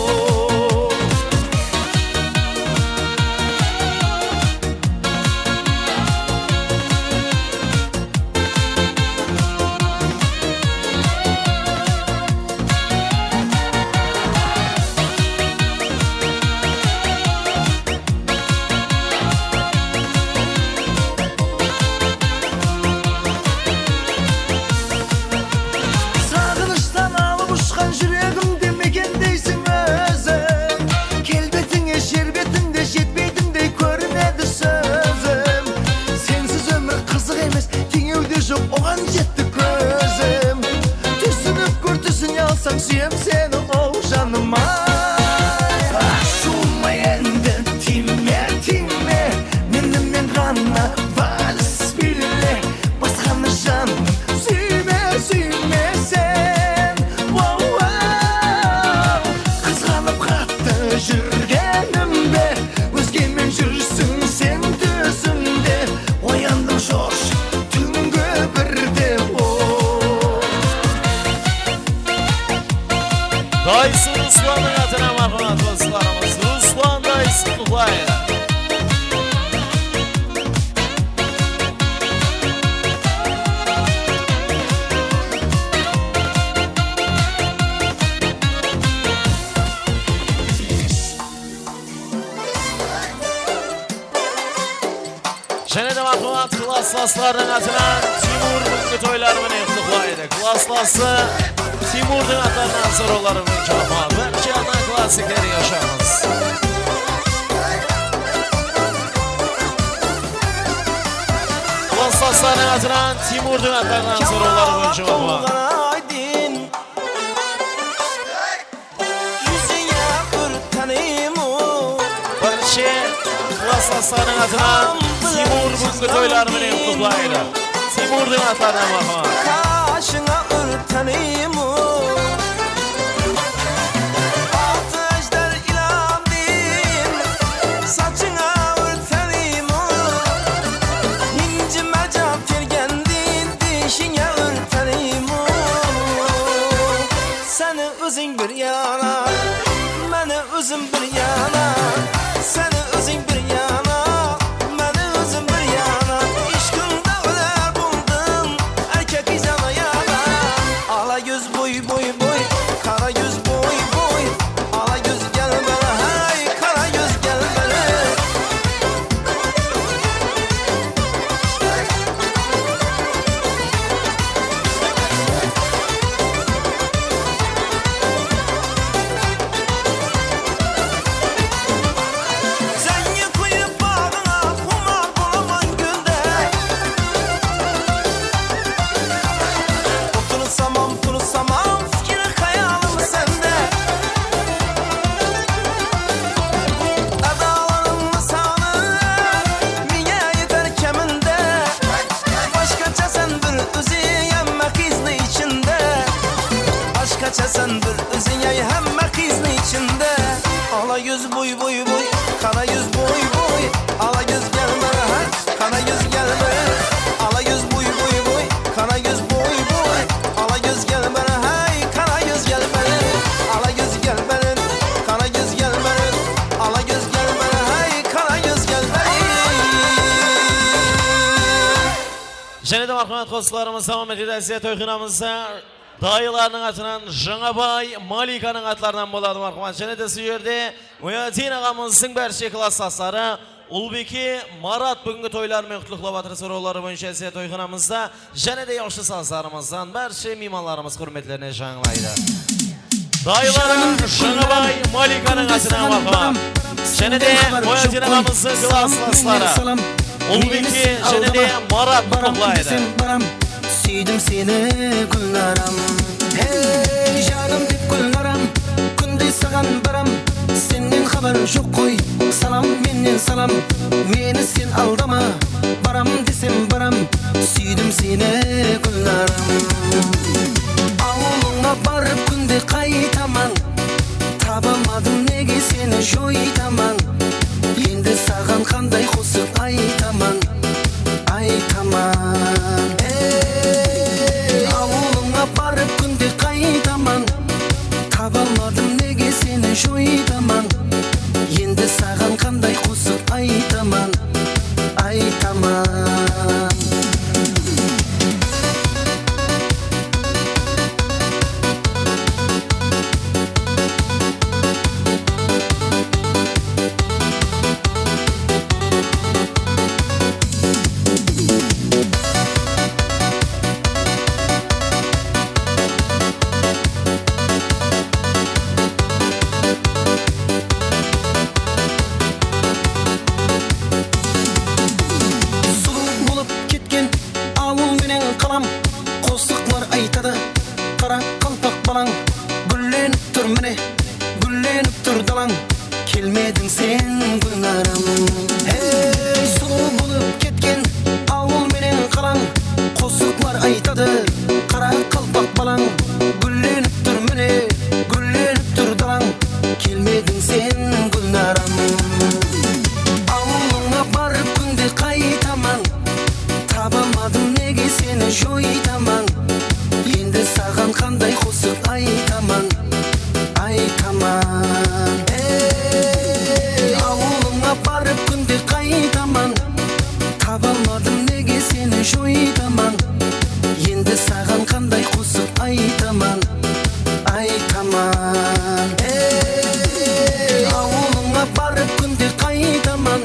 Saǵınıshtan alıp ushqan júregimde mekendeysiń óziń. Kelbetińe jer betinde jetpeytindey kórinedi sózim. Sensiz ómir qızıq emes, teńew de joq, oǵan jetti kózim. Túsinip kór, túsine alsań, súyem seni, ow, janım-ay. Ashıwıma endi tiyme, tiyme, meni men ǵana vals biyle. Basqanı janım súyme, súyme sen. Wow, wow. Qızǵanıp qattı júrgenimde, ózgemen júrsiń sen túsimde. Oyandım shorshıp túngi birde, o. Dayısı Ruslannıń atınan, marhamat, qosıqlarımız. Ruslan dayısı qutlıqlayıq. Jáne de, marhamat, klasslaslardıń atınan Timur búgingi toyları menen qutlıqlaydı. Klasslası Timurdıń atlarınan sorawları boyınsha, marhamat, birinshi Odnoklassniklerge ushıramız. Klasslaslardıń atınan Timurdıń atlarınan sorawları boyınsha, marhamat. Júzińe úrteneyim-o. Birinshi klasslaslardıń atınan Timur búgingi toyları menen qutlıqlaydı. Timurdıń atlarınan, marhamat. Qashıńa úrteneyim-o. Atı ájder ilamdin, sachıńa úrteneyim-o. Inji márjan tergendin, dishińe úrteneyim-o. Seni óziń bir yana, meni ózim bir yana, seni óziń bir yana, meni ózim bir yana. Ishqıńda óler boldım, erkek qız yana-yana. Ala góz boy, boy, boy, qara góz boy, boy. Ala góz gel bala, háy, qara góz gel bala. Qosıqlarımız dawam etedi, Áziya toyxanamızda dayılarınıń atınan Jańabay, Malikanıń atlarınan boladı, marhamat. Jáne de usı jerde Muyaddin aǵamızdıń bárshe klaslasları Ulbiyke, Marat búgingi toyları menen qutlıqlap atır, sorawları boyınsha Áziya toyxanamızda. Jáne de yaqshı sazlarımızdan bárshe miymanlarımız húrmetlerine jańlaydı. Dayıları Jańabay, Malikanıń atınan marhamat. Jáne de Muyaddin aǵamızdıń klaslasları Ulbiyke jáne de Marat qutlıqlaydı. Súydim seni, Gúlnaram. Hey, janım dep Gúlnaram, kúnde saǵan baram. Sennen xabar joq qoy, salam mennen salam. Meni sen aldama, baram desem baram. Súydim seni, Gúlnaram. Awılıńa barıp kúnde qaytaman. Tabamadım nege seni joytaman. Endi saǵan qanday qosıq aytaman, aytaman. Ey, awılıńa barıp kúnde qaytaman. Tabalmadım nege seni joytaman. Endi saǵan qanday qosıq aytaman, aytaman. Sulıw bolıp ketken awıl menen qalam, qosıqlar aytadı, qaraqalpaq balań. Gúllenip tur mine, gúllenip tur dalań, kelmediń sen, Gúlnaram. Hey, sulıw bolıp ketken awıl menen qalań, qosıqlar aytadı, qaraqalpaq balań. Gúllenip tur mine, gúllenip tur dalań, kelmediń sen, Gúlnaram. Awılıńa barıp kúnde qaytaman. Tabamadım nege seni joytaman. Endi saǵan qanday qosıq aytaman, aytaman. Ey, awılıńa barıp kúnde qaytaman. Tabamadım nege seni joytaman. Endi saǵan qanday qosıq aytaman, aytaman. Ey, awılıńa barıp kúnde qaytaman.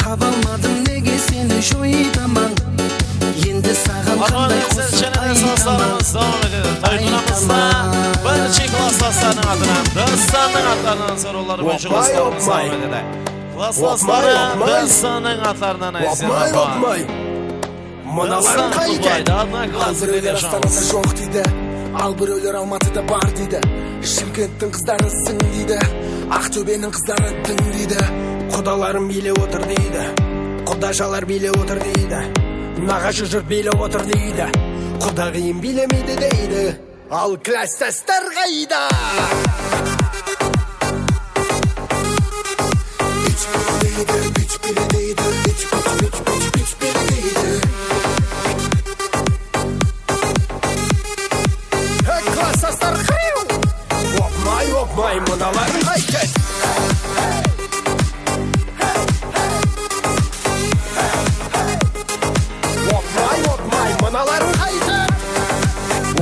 Tabalmadım nege seni joytaman. Endi saǵan qanday qosıq aytaman, aytaman. Toyxanamızda bárshe klaslaslarınıń atınan, Dastannıń atlarınan sorawları boyınsha qosıqlarımız dawam etedi. Klaslasları Dastannıń atlarınan, Áziya. Opmay, opmay. Mınaların qaytedi. Al birewler Astanada joq deydi, al birewler Almatıda bar deydi. Shımkenttiń qızları zıń deydi, Aqtóbeniń qızları dıń deydi. Qudalarım biylep otır deydi, qudajalar biylep otır deydi. Naǵasha jurt biylep otır deydi, qudagıyım biylemeydi deydi. Al klasstaslar qayda? Pich pili deydi, pich pili deydi, pich, pich, pich, pich, pich pili deydi. Hey, klasstaslar, qırıw! Opmay, opmay, mınaların qaytet! Opmay, opmay, mınaların qaytır.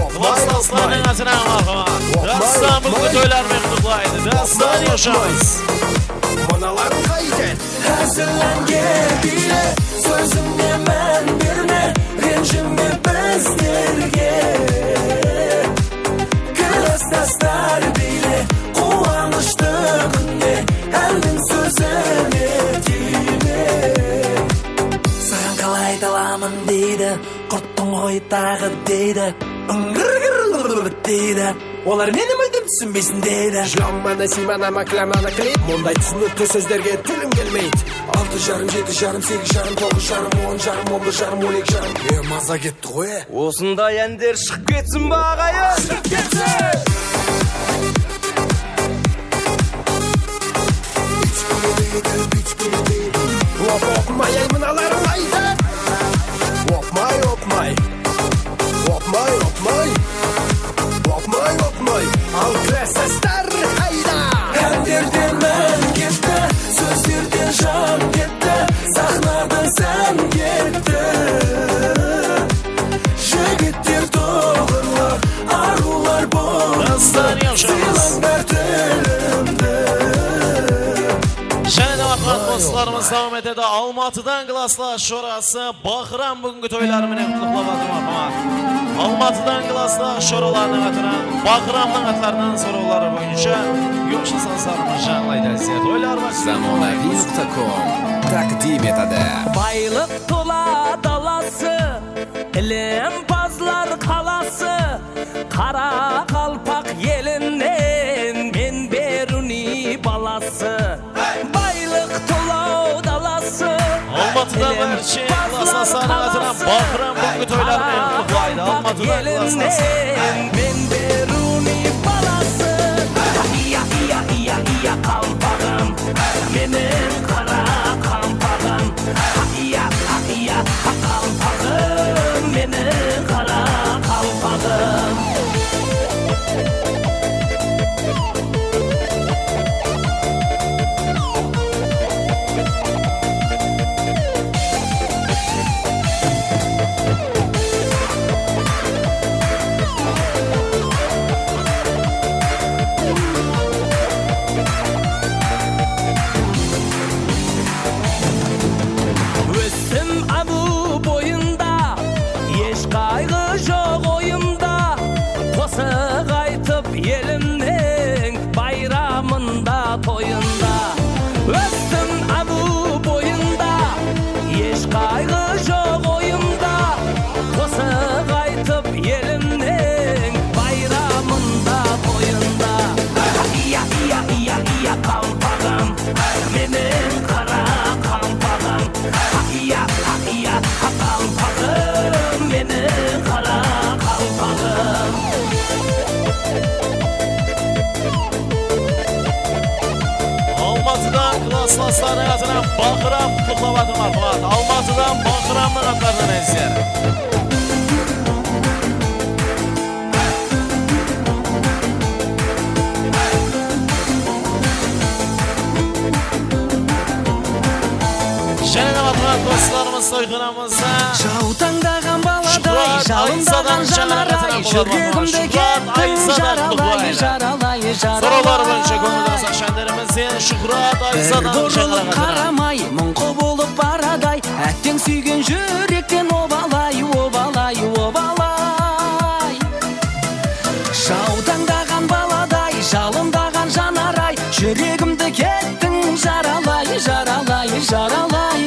Opmay, opmay. Klastaslarınıń atınan marhamat. Dastan búgingi toylar menen qutlıqlaydı. Dastan, yashańız. Mınaların qaytır. Házillenge biyle, sózińe mán berme, renjime bizlerge. Klasstaslar biyle, quwanıshlı kúnde, áldiń sózine tiyme. Saǵan qalay ayta alaman deydi, qurttıń ǵoy taǵı deydi. Úngir-gir deydi. Olar meni múldim túsinbeysin deydi. Jlamana, simana, maklamana, klip. Bunday túsinikli sózlerge tilim kelmeydi. Altı jarım, jeti jarım, segiz jarım, toǵız jarım, on jarım, on bir jarım, on eki jarım. E, maza ketti ǵoy, e. Osınday ánder shıǵıp ketsin be, aǵayın? Shıǵıp ketsin! Op, opmay, ay, mınaların qaytır. Opmay, opmay. Opmay, opmay. Opmay, opmay. Al klasstaslar qayda? Ánderde mán ketti, sózlerde jan ketti, saxnada sán ketti. Dawam etedi Almatıdan klasslar shorası Baqıram búgingi toyları menen qutlıqlap atır, marhamat. Almatıdan klasslar shoralarınıń atınan Baqıramnıń atlarınan sorawları boyınsha yolshı sazlarımız jańlaydı, ázizler. Toylar baqıtlı. Zamonaviy nuqta com taqdim etadi. Baylıq tola dalası, ilimpazlar qalası, qaraqalpaq elinen men Beruniy balası. Baylıq tola dalası, Almatıda bárshe klaslaslardıń atınan Baqıram búgingi toyları menen qutlıqlaydı. Almatıda klaslaslar. Men Beruniy balası. Iya, iya, iya, iya, qalpaǵım, meniń qara qalpaǵım. Iya, iya, qalpaǵım, meniń qara qalpaǵım. Óstim Amu boyında, esh qayǵı joq oyımda. Qosıq aytıp elimniń bayramında, toyında. Óstim Amu boyında, esh qayǵı joq oyımda. Qosıq aytıp elimniń bayramında, toyında. Iya, iya, iya, iya, qalpaǵım, meniń qara qalpaǵım. Iya, iya, qalpaǵım, meniń qara qalpaǵım. Almatıdan klaslaslardıń atınan Baqıram qutlıqlap atır, marhamat. Almatıdan Baqıramnıń atlarınan, ázizler. Jáne de marhamat, dostlarımız, toyxanamızda. Jaw tańdaǵan baladay, jalındaǵan janaray, júregimdi kettiń jaralay, jaralay, jaralay. Sorawlar boyınsha kóńildi qazıqshı ánderimin Shuhrat Ayzadan. Bir burılıp qaramay, muńqı bolıp baraday, átteń súygen júrekten obalay, obalay, obalay. Jaw tańdaǵan baladay, jalındaǵan janaray, júregimdi kettiń jaralay, jaralay, jaralay.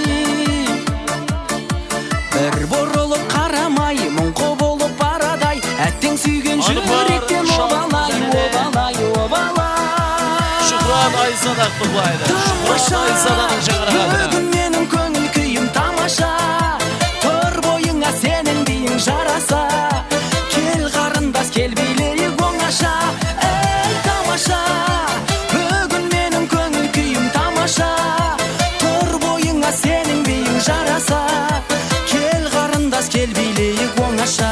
Bir burılıp qaramay, muńqı bolıp baraday, átteń súygen júrekten obalay, obalay, obalay. Shuhrat Ayzada qutlıqlaydı. Shuhrat Ayzadanıń shańaraǵı. Búgin meniń kóńil kúyim tamasha. Tur boyıńa seniń biyiń jarasa. Kel, qarındas, kel, biyleyik ońasha. Ey, tamasha! Búgin meniń kóńil kúyim tamasha. Tur boyıńa seniń biyiń jarasa. Kel, qarındas, kel, biyleyik ońasha.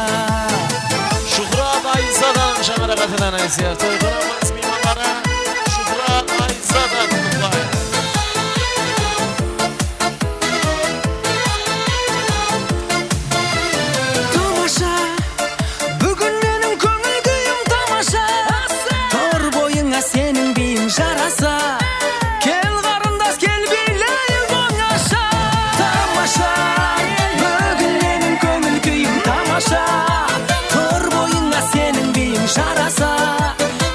Shuhrat Ayzadanıń shańaraǵı atınan, ázizler, toyxanamız miymanları Shuhrat Ayzadan qutlıqlaydı. Tamasha! Búgin meniń kóńil kúyim tamasha. Tur boyıńa seniń biyiń jarasa. Kel, qarındas, kel, biyleyik ońasha. Tamasha! Búgin meniń kóńil kúyim tamasha. Tur boyıńa seniń biyiń jarasa.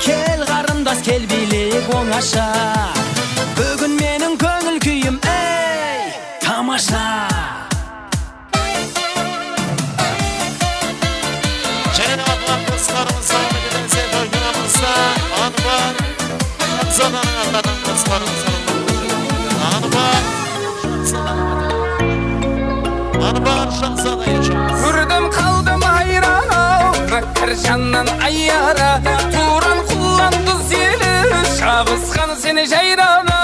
Kel, qarındas, kel, biyleyik ońasha. Búgin meniń kóńil kúyim, ey, tamasha. Jáne de marhamat, dostlarımız, salam etemiz. Toyxanamızda Anvar Shahzadanıń atlarınan dostlarımız. Anvar Shahzada. Anvar Shahzada yashańız. Kórdim, qaldım hayran-aw, mákkar jannan ayyara. Tuwran qullan duz eli, shabısqan seni jayrana.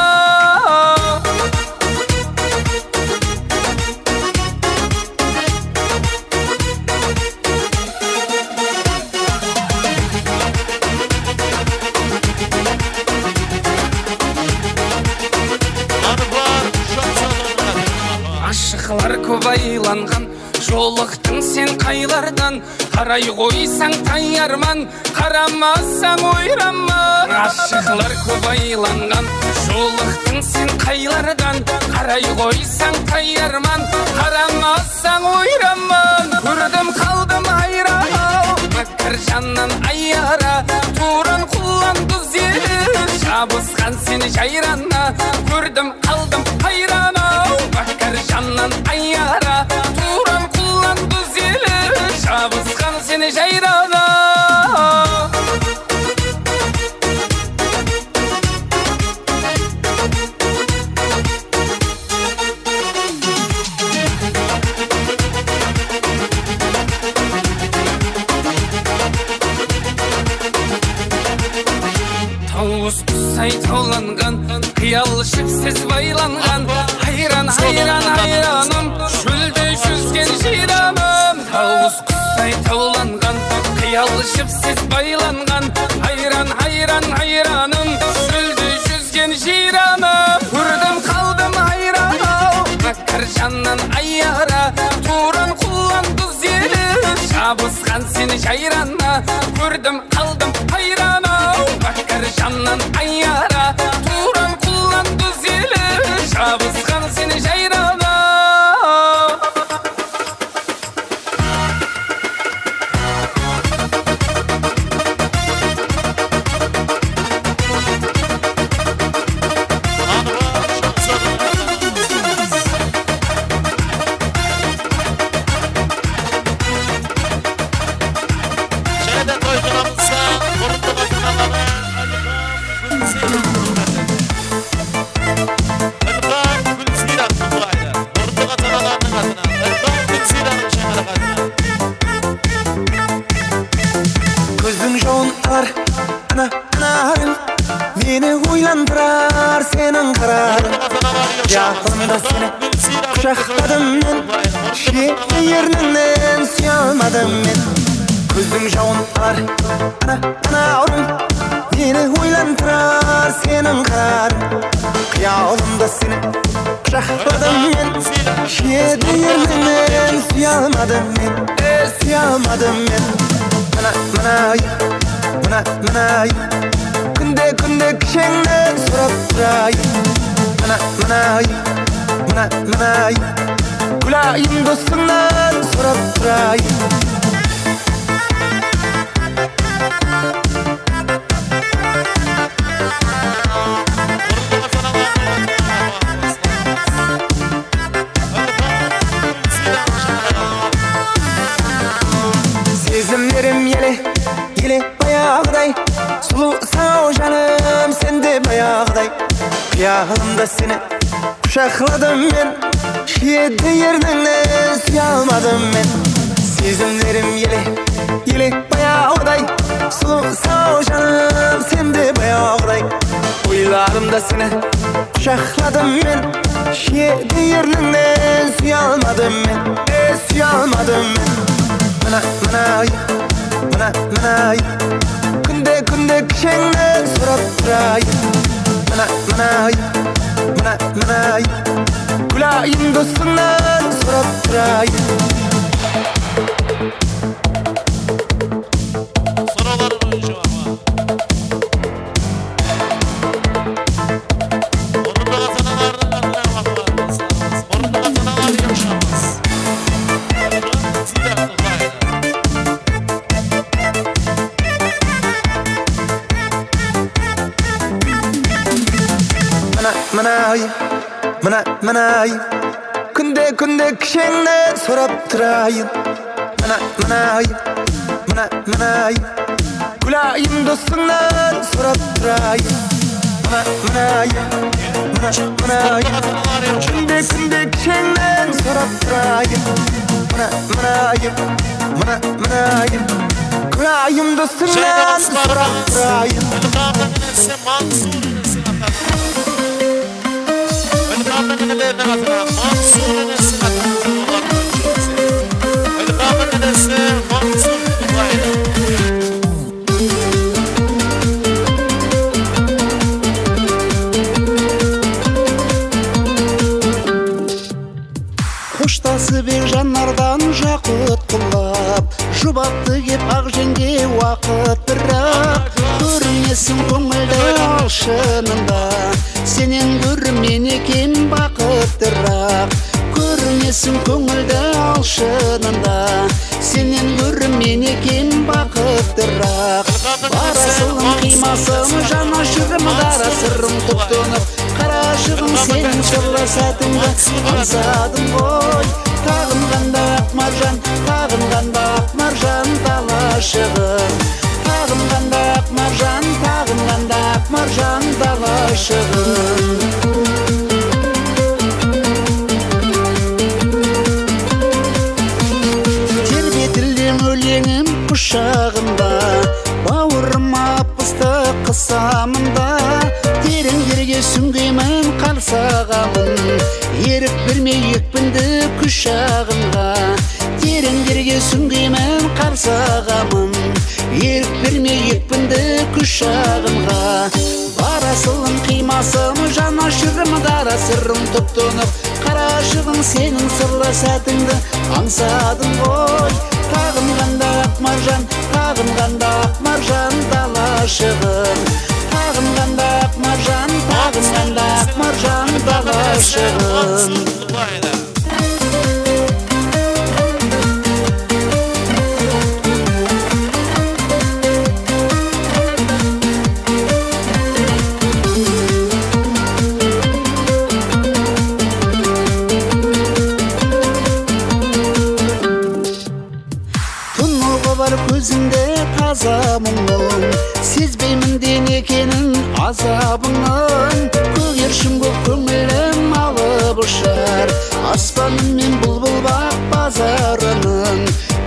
Ashıqlar kóp aylanǵan, jolıqtıń Sen qaylardan qaray qoysań tayarman, qaramasań oyranman. Ashıqlar kóp aylanǵan, jolıqtıń sen qaylardan qaray qoysań tayarman, qaramasań oyranman. Kórdim qaldım hayran-aw, mákkar jannan ayara, tuwran qullan duz eli, jabısqan sen jayrana. Kórdim qaldım hayran-aw, mákkar jannan ayara, tuwran qullan duz eli, jabısqan sen jayrana. Tawıs qusay tawlanǵan, qıyal jipsiz baylanǵan. Hayran, hayran, hayranım, shólde júzgen jıyranım. Tawıs qusay tawlanǵan, qıyal jipsiz baylanǵan. Hayran, hayran, hayranım, shólde júzgen jıyranım. Kórdim qaldım hayran-aw, mákkar jannan ayara, tuwran qullan duz eli, jabısqan sen jayrana. Kórdim qaldım hayran-aw, mákkar jannan ayara, tuwran qullan duz eli, jabısqan sen jayrana. Jáne de toy qılamızsa, burınlı qatınlarına. Ilham Gúlsiyrak Qurtaylı. Burınlı ata-analarınıń atınan Ilham Gúlsiyraktıń shańaraǵı atınan. Kózdiń jawın alar, ana, anarıń. Meni oylandırar seniń qararıń. Qıyalımda seni qushaqladım men, shiyede ernińnen súye almadım men. Kózdiń jawın alar, ana, anarıń. Meni oylandırar seniń qararıń. Qıyalımda seni qushaqladım men, shiyede ernińnen súye almadım men, e, súye almadım men. Mına, mınayım, mına, mınayım, kúnde, kúnde kisheńnen sorap turayın. Mına, mınayım, mına, mınayım, Gúlayım dosıńnan sorap turayın. Sezimlerim ele, ele bayaǵıday, sulıwsań-aw janım, sen de bayaǵıday. Qıyalımda seni qushaqladım men, shiyede ernińnen súye almadım men. Sezimlerim ele, ele bayaǵıday, sulıwsań-aw janım, sen de bayaǵıday. Oylarımda seni qushaqladım men, shiyede ernińnen súye almadım men, e, súye almadım men. Mına, mınayım, mına, mınayım, kúnde, kúnde kisheńnen sorap turayın. Mına, mınayım, mına, mınayım, Gúlayım dosıńnan sorap turayın. Sorawlar boyınsha, aǵa. Orınlı ata-analardıń atına, aǵalar, baslarımız. Orınlı ata-analar yaqshımız. Mına, mınayım, mına, mınayım, kúnde, kúnde kisheńnen sorap turayın. Mına, mınayım, mına, mınayım, Gúlayım dosıńnan sorap turayın. Mına, mınayım, mına, mınayım, kúnde, kúnde kisheńnen sorap turayın. Mına, mınayım, mına, mınayım, Gúlayım dosıńnan sorap turayın. Mansur. Ilhamnıń ineleriniń atına, Mansurıń ineleriniń atına. Ilhamnıń inesi Mansur Qubay. Xoshtasıp eń janardan jaqıt Kep aq jeńge waqıttıraq, kórinesiń kóńildi al shınında. Senen gúrmen eken baqıt Tıraq, kórinesiń kóńildi al shınında. Senen gúrmen eken baqıttıraq. Barasılım qıymasım, jana júrim dara sırrım tuptunıq. Qarashıǵım, seniń sırlı sátińdi ańsadım ǵoy. Taǵınǵanda aq marjan, taǵınǵanda aq marjan dalashıǵım. Taǵınǵanda aq marjan, taǵınǵanda aq marjan dalashıǵım. Terbetildem óleńim qushaǵımda, bawırıma pıstı qısamında. Tereń jerge súńgiymen qarsaǵamın, erik bermey ekpindi kúsh aǵınǵa. Tereń jerge súńgiymen qarsaǵamın, erik bermey ekpindi kúsh aǵınǵa. Barasılım qıymasım, jana júrim dara sırrım tuptunıq. Qarashıǵım, seniń sırlı sátińdi ańsadım ǵoy. Taǵınǵanda aq marjan, taǵınǵanda aq marjan dalashıǵım. Taǵınǵanda aq marjan, taǵınǵanda aq marjan dalashıǵım. Tunıǵı bar kózinde taza muńnıń, sezbeymen de ne ekenin azabıńnıń. Kógershim bolıp kóńilim alıp ushar, aspanım men bulbul baq bazarınıń.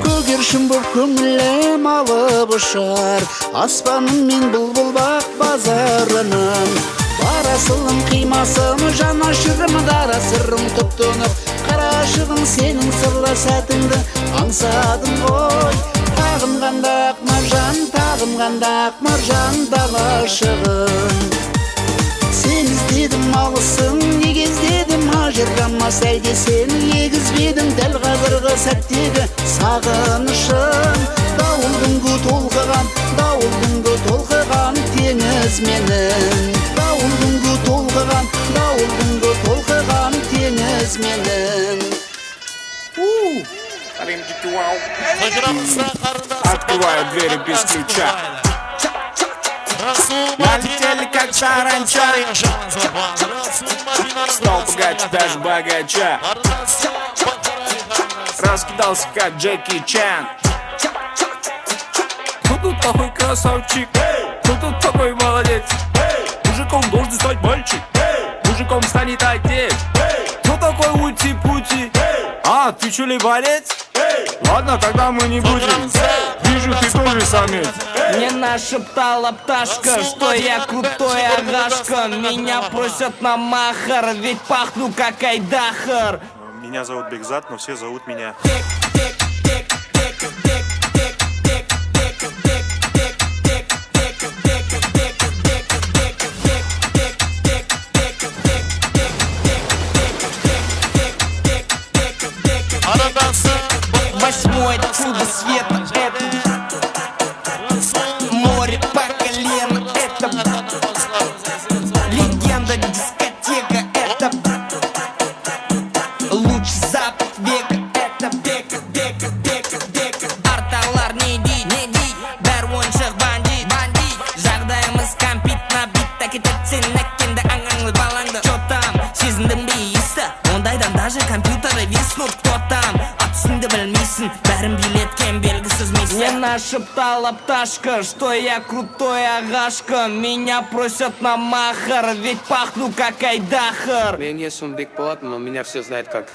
Kógershim bolıp kóńilim alıp ushar, aspanım men bulbul baq bazarınıń. Barasılım qıymasım, jana júrim dara sırrım tuptunıq. Qarashıǵım, seniń sırlı sátińdi ańsadım ǵoy. Taǵınǵanda aq marjan, taǵınǵanda aq marjan dalashıǵım. Sen izledim alısıń, nege izledim ajıramas, álde sen egizbediń dál házirgi sáttegi saǵınıshım? Dawıldıń gúw tolqıǵan, dawıldıń gúw tolqıǵan teńiz menen. Dawıldıń gúw tolqıǵan, dawıldıń gúw tolqıǵan teńiz menen. Открываю двери без ключа. Налетели, как саранча. Стал богаче, даже богаче. Раскидался, как Джеки Чан. Кто тут такой красавчик? Кто тут такой молодец? Мужиком должен стать мальчик. Мужиком станет отец. Кто такой ути-пути? А, ты чё ли, борец? Ладно, тогда мы не будем. Вижу, ты тоже самец. Мен ashıp talap tashka, что я крутой aǵashka. Меня просят на махар, ведь пахну как айдахар. Меня зовут Бекзат, но все зовут меня. Восьмое чудо света, это море по колено, это легенда дискотека, это лучший запах века, это Бек, Бек, Бек, Бек. Artaǵılar ne dey, ne dey? Bári oyınshıq, bandit, bandit. Jaǵdayımız kompyut nabit, áketet sen ákkeńdi, ańańlı balańdı. Чё там, sezindiń be iyisdi? Ondaydan даже kompyuter emes nur, кто там? At ústińdi bilmeysiń, bárin biyletken belgisiz missiya. Men ashıp talap tashka, что я крутой aǵashka. Меня просят на махар, ведь пахну как айдахар. Meniń esmim Bekpolat, но меня все знают как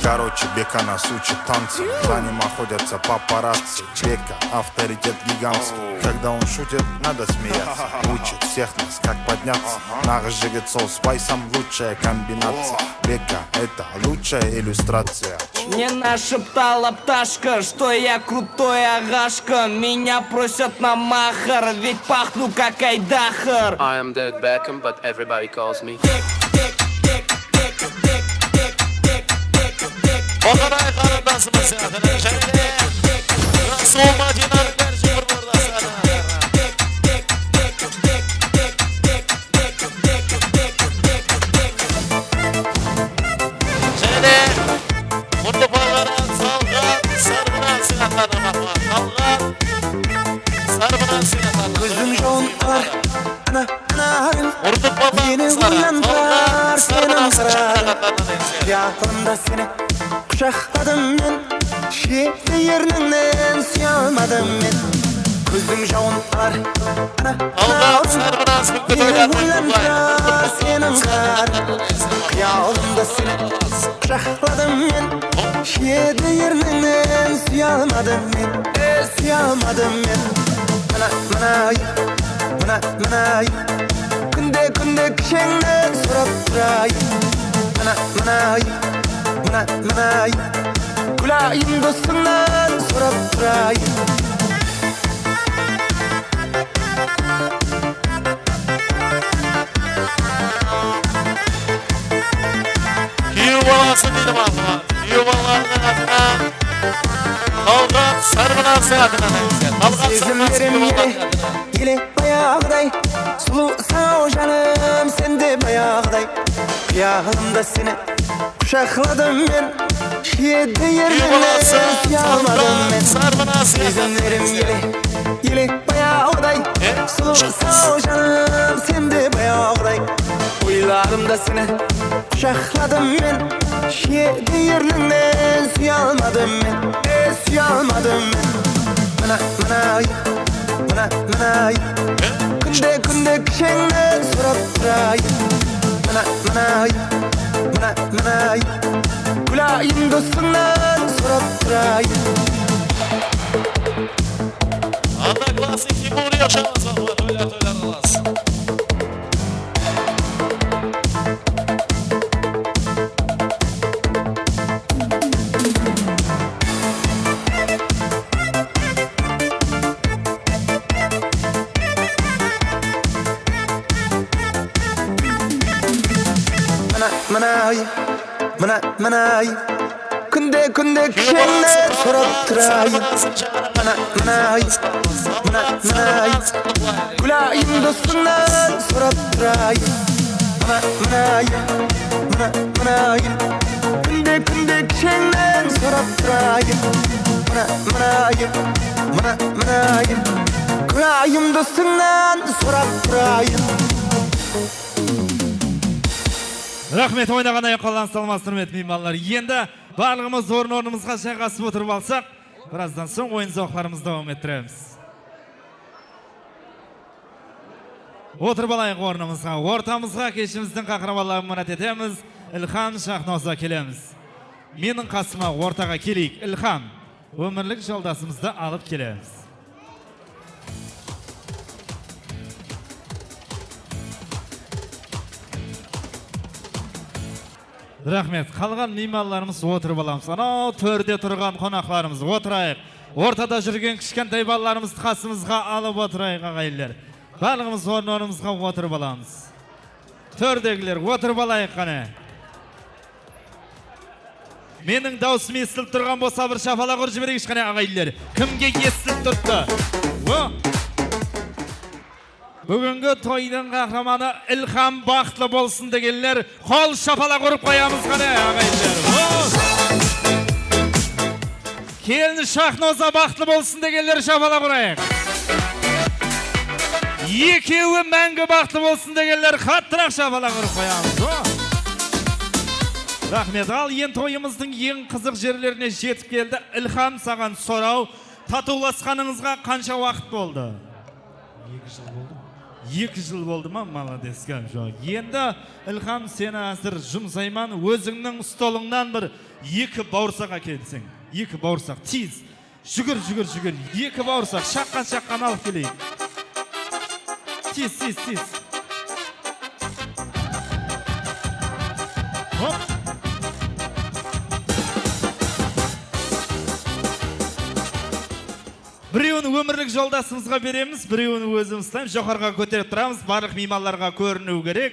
Короче, Бек Как нас учат танцам, за ним охотятся папарацци. Бека, авторитет гигантский. Когда он шутит, надо смеяться. Учит всех нас, как подняться. Naǵız jigit sol spaysom, лучшая комбинация. Бека, это лучшая иллюстрация. Мне нашептала пташка, что я крутой ағашка. Меня просят на махар, ведь пахну как айдахар. I am David Beckham, but everybody calls me. Oqaray qarındasımız sıyaqlı. Jáne de Rasul Madinanıń bárshi bir bordası. Jáne de Murtı Palǵan, Salǵan Sarmınan sıyaqlı. Salǵan Sarmınan sıyaqlı. Kózdiń jawın alar, ana, ana, ana. Meni oylandırar seniń qırań. Qıyalımda seni qushaqladım men, sheti ernińnen súye almadım men. Kózdiń jawın alar, ana, ana, meni oylandırar seniń qırań. Qıyalımda seni qushaqladım men, sheti ernińnen súye almadım men, e, súye almadım men. Mına, mınayım, mına, mınayım, kúnde, kúnde kisheńnen sorap turayın. Mına, mınayım, mına, mınayım, gúlayım dosıńnan sorap turayın. Kúyew balası deydi, maqul. Kúyew balalarınıń atınan Talǵat Sármınazdıń atınan. Talǵat Sármınaz kúyew balalarınıń atınan. Ele bayaǵıday, sulıwsań-aw janım, sen de bayaǵıday. Qıyalımda seni qushaqladım men, sheti ernińnen súye almadım men. Sezinlerim ele, ele bayaǵıday, sulıwsań-aw janım, sen de bayaǵıday. Oylarımda seni qushaqladım men, sheti ernińnen súye almadım men, e, súye almadım men. Mına, mınayım, mına, mınayım, kúnde, kúnde kisheńnen sorap turayın. Mına, mınayım, mına, mınayım, gúlayım dosıńnan sorap turayın. Одноклассник, Тимур Яшанов, toylar, toylar qılasız. Mına, mınayım, mına, mınayım, kúnde, kúnde kisheńnen sorap turayın. Mına, mınayım, mına, mınayım, gúlayım dosıńnan sorap turayın. Mına, mınayım, mına, mınayım, kúnde, kúnde kisheńnen sorap turayın. Mına, mınayım, mına, mınayım, gúlayım dosıńnan sorap turayın. Raxmet, oynaǵan ayaqlarıńızdı almasın, húrmetli miymanlar. Endi barlıǵımız orın-ornımızǵa jayǵasıp otırıp alsaq, birazdan soń oyın-zawıqlarımızdı dawam ettiremiz. Otırıp alayıq ornımızǵa. Ortamızǵa keshimizdiń qahramanların mínát etemiz. Ilham Shaxnoza kelemiz. Meniń qasıma ortaǵa keleyik. Ilham, ómirlik joldasımızdı alıp kelemiz. Raxmet. Qalǵan miymanlarımız otırıp alamız. Anaw tórde turǵan qonaqlarımız, otırayıq. Ortada júrgen kishkentay balalarımızdı qasımızǵa alıp otırayıq, aǵayinler. Barlıǵımız orın-ornımızǵa otırıp alamız. Tórdegiler, otırıp alayıq qáne. Meniń dawısım esitilip turǵan bolsa, bir shapalaq urıp jibereyikshi qáne, aǵayinler. Kimge esitilip turıptı? O! Búgingi toydıń qahramanı Ilham baxıtlı bolsın degenler, qol shapalaq urıp qoyamız qáne, aǵayinler. O! Kelin Shaxnoza baxıtlı bolsın degenler, shapalaq urayıq. Ekewi máńgi baxıtlı bolsın degenler, qattıraq shapalaq urıp qoyamız. O! Raxmet. Al, endi toyımızdıń eń qızıq jerlerine jetip keldi. Ilham, saǵan soraw, tatıwlasqanıńızǵa qansha waqıt boldı? Eki jıl boldı. Eki jıl boldı ma? Malades, gáp joq. Endi, Ilham, seni házir jumsayman, ózińniń stolıńnan bir eki bawırsaq ákelseń. Eki bawırsaq, tez. Júgir, júgir, júgir. Eki bawırsaq, shaqqan-shaqqan alıp keleyik. Tez, tez, tez. Hop. Birewin ómirlik joldasımızǵa beremiz, birewin ózimiz uslaymız. Joqarıǵa kóterip turamız, barlıq miymanlarǵa kóriniw kerek.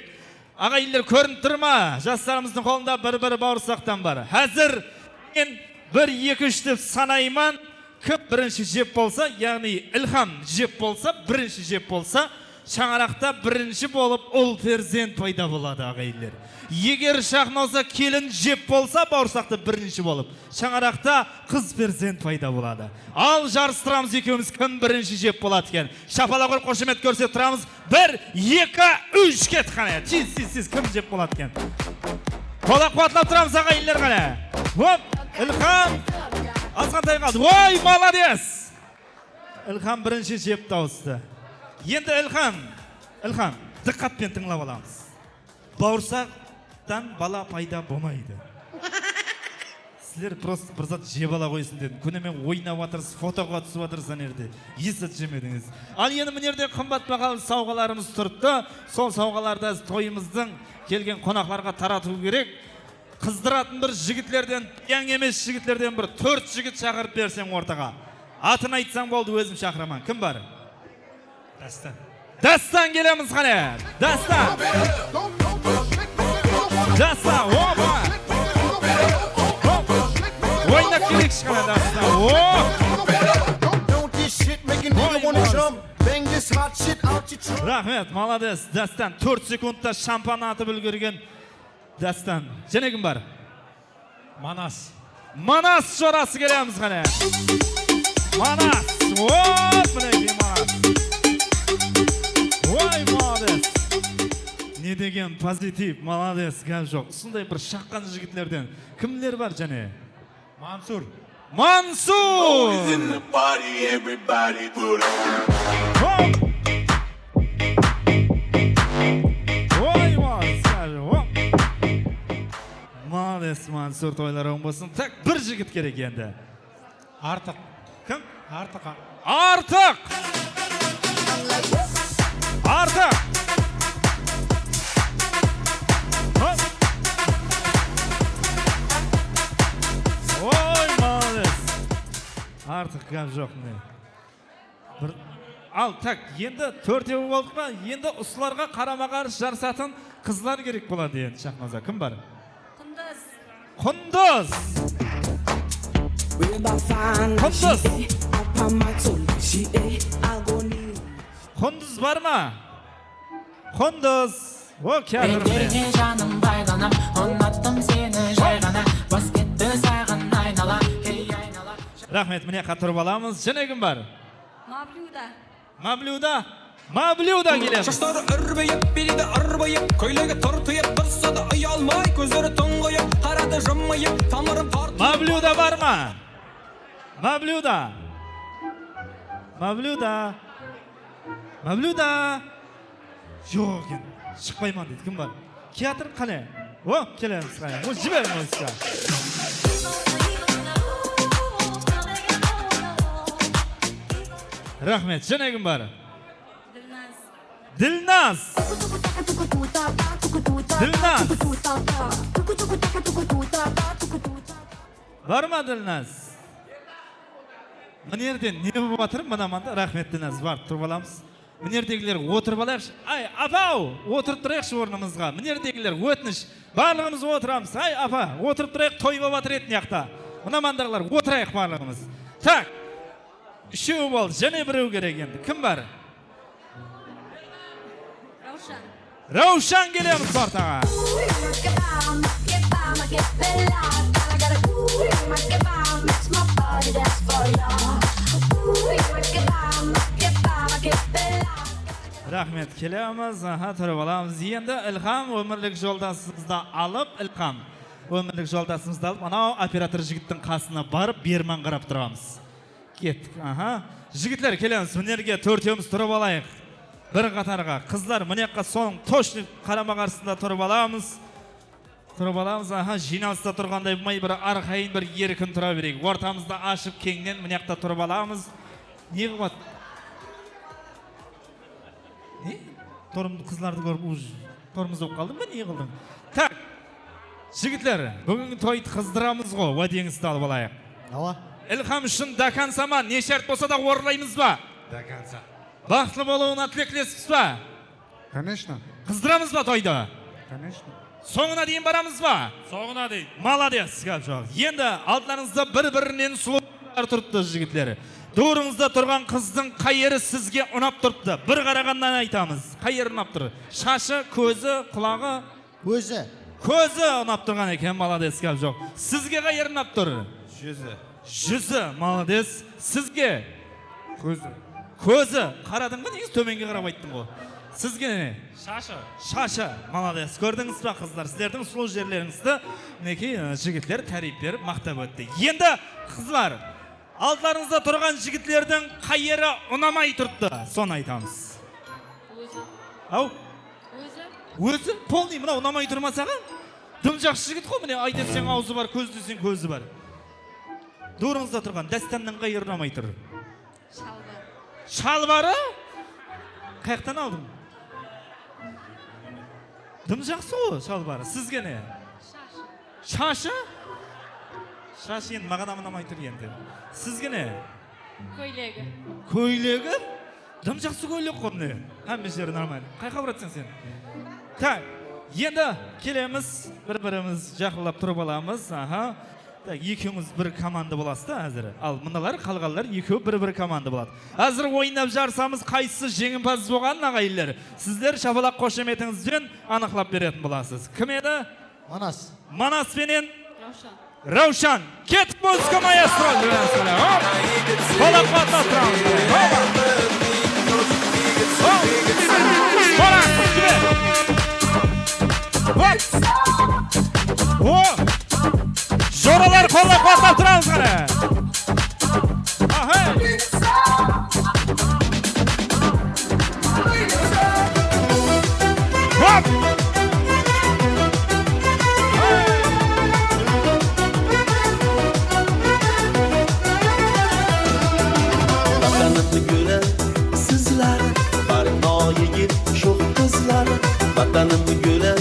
Aǵayinler, kórinip tur ma? Jaslarımızdıń qolında bir-bir bawırsaqtan bar. Házir men bir, eki, úsh dep sanayman. Kim birinshi jep bolsa, yaǵnıy Ilham jep bolsa, birinshi jep bolsa, shańaraqta birinshi bolıp ul perzent payda boladı, aǵayinler. Eger Shaxnoza kelin jep bolsa, bawırsaqtı birinshi bolıp, shańaraqta qız perzent payda boladı. Al, jarıstıramız ekewimiz, kim birinshi jep boladı eken. Shapalaq urıp, xoshamet kórsetip turamız. Bir, eki, úsh, ket, qáne. Tez, tez, tez, kim jep boladı eken? Qolaq quwatlap turamız, aǵayinler, qáne. Hop, Ilham. Azǵantay qaldı. Oy, malades! Ilham birinshi jep tawıstı. Endi Ilham, Ilham, dıqqat penen tıńlap alamız. Bawırsaqtan bala payda bolmaydı. Sizler prosto bir zat jep ala qoysın dedim. Kúnime oynap atırsız, fotoǵa túsip atırsız, ana jerde. Esit jemedińiz. Al, endi mına jerde qımbat bahalı sawǵalarımız turıptı. Sol sawǵalardı toyımızdıń kelgen qonaqlarǵa taratıw kerek. Qızdıratın bir jigitlerden, yań emes jigitlerden bir tórt jigit shaqırıp berseń ortaǵa. Atın aytsań boldı, ózim shaqıraman. Kim bar? Dástan. Dástan, kelemiz qáne. Dástan. Dástan, opa. Hop. Oynap keleyikshi qáne, Dástan. Hop. Oy, raxmet, malades. Dástan tórt sekundta shampan atıp úlgergen. Dástan. Jáne kim bar? Manas. Manas jorası, kelemiz qáne. Manas. Hop, minekey, Manas. Oy, malades. Ne degen pozitiv, malades, gáp joq. Usınday bir shaqqan jigitlerden kimler bar jáne? Mansur. Mansur! Boys in the party, everybody put on. Hop! Oy, Mansur, hop! Malades, Mansur, toylar oń bolsın. Tak, bir jigit kerek endi. Artıq. Kim? Artıq. Artıq! Artıq! Hop! Oy, malades! Artıq gáp joq, mine. Bir, al, tak, endi tórtewi boldıq pa? Endi usılarǵa qarama-qarsı jarısatın qızlar kerek boladı endi, Shaxnoza. Kim bar? Qundız. Qundız. Qundız. Qundız bar ma? Qundız. O, kiyatırım. Bergen janım baylanıp, unattım seni jay ǵana. Bas ketti saǵan aynala, ey aynala. Raxmet, mine, turıp alamız. Jáne kim bar? Mavlyuda. Mavlyuda, Mavlyuda kelemiz. Shashları úrbeyip, belide ırbayıp, kóylegi tırtıyıp, tursa da uyalmay, kózleri tuńǵıyıp, qaradı jımıyıp, tamırın tartıp. Mavlyuda bar ma? Mavlyuda. Mavlyuda. Mavlyuda. Joq eken. Shıqpayman deydi. Kim bar? Kiyatır, qáne. O, kelemiz, qáne. O, jiber muzıka. Raxmet. Jáne kim bar? Dilnaz. Dilnaz. Dilnaz. Bar ma, Dilnaz? Mına jerde ne bolıp atır? Mına manda, raxmet, Dilnaz, barıp turıp alamız. Mına jerdegiler otırıp alayıqshı. Ay, apa-aw, otırıp turayıqshı ornımızǵa. Mına jerdegiler, ótinish, barlıǵımız otıramız. Ay, apa, otırıp turayıq, toy bolıp atır edi mıyaqta. Mına mandaǵılar, otırayıq barlıǵımız. Tak. Úshew boldı, jáne birew kerek endi. Kim bar? Rawshan. Rawshan, kelemiz ortaǵa. Raxmet, kelemiz. Aha, turıp alamız. Endi Ilham ómirlik joldasımızdı alıp, Ilham ómirlik joldasımızdı alıp, anaw operator jigittiń qasına barıp, berman qarap turamız. Kettik, aha. Jigitler, kelemiz, mına jerge tórtewimiz turıp alayıq. Bir qatarǵa, qızlar, mına jaqqa soń tochnik qarama-qarsısında turıp alamız. Turıp alamız, aha, jıynalısta turǵanday bolmay, bir arqayın, bir erkin tura bereyik. Ortamızdı ashıp, keńnen mına jaqta turıp alamız. Ne qıp at-, ne? Torım-, qızlardı kórip, uj-, tormız bolıp qaldıń ba, ne qıldıń? Tak, jigitler, búgingi toydı qızdıramız ǵo, wádeńizdi alıp alayıq. Awa. Ilham ushın до конца ma, ne shárt bolsa da orınlaymız ba? До конца. Baxıtlı bolıwına tileklespizbe? Конечно. Qızdıramız ba toydı? Конечно. Sońına deyin baramız ba? Sońına deyin. Молодец, gáp joq. Endi aldılarıńızda bir-birinen sulıwlar turıptı, jigitler. Duwrıńızda turǵan qızdıń qayeri sizge unap turıptı? Bir qaraǵannan aytamız. Qayeri unap tur? Shashı, kózi, qulaǵı? Ózi. Kózi unap turǵan eken, молодец, gáp joq. Sizge qayeri unap tur? Júzi. Júzi, молодец. Sizge? Kózi. Kózi. Qaradıń ba, negizi tómenge qarap ayttıń ǵo. Sizge ne? Shashı. Shashı, молодец. Kórdińiz ba, qızlar? Sizlerdiń sulıw jerlerińizdi, minekey, e, jigitler táriyp berip, maqtap ótti. Endi, qızlar, aldılarıńızda turǵan jigitlerdiń qayeri unamay turıptı, sonı aytamız. Ózi. Aw? Ózi. Ózi? Polnıy, mınaw unamay tur ma saǵan? Dım jaqsı jigit ǵo, mine, ay deseń awzı bar, kóz deseń kózi bar. Duwrıńızda turǵan Dástannıń qayeri unamay tur? Shalbar. Shalbarı? Qayaqtan aldıń? Dım jaqsı ǵo shalbarı. Sizge ne? Shashı. Shashı? Shashı endi maǵan hám unamay tur endi. Sizge ne? Kóylegi. Kóylegi? Dım jaqsı kóylek ǵo mine. Hámme jeri нормально. Qayaqqa baratseń sen? Tak, endi kelemiz, bir-birimiz jaqınlap turıp alamız. Aha. Tak, ekewińiz bir komanda bolasız da házir. Al, mınalar, qalǵanlar ekewi bir-bir komanda boladı. Házir oynap jarısamız, qaysısı jeńimpaz bolǵanın, aǵayinler, sizler shapalaq xoshemetińiz benen anıqlap beretin bolasız. Kim edi? Manas. Manas penen Rawshan. Rawshan. Kettik, muzıka maestro. Hop. Qollap-quwatlap turamız. Hop. Hop. Manas, jiber. Hop. O. Joralar, qollap-quwatlap turamız qáne. Ahay. Hop! Vatanım gúli sizler, bar noyigit shoq qızlar. Vatanım gúli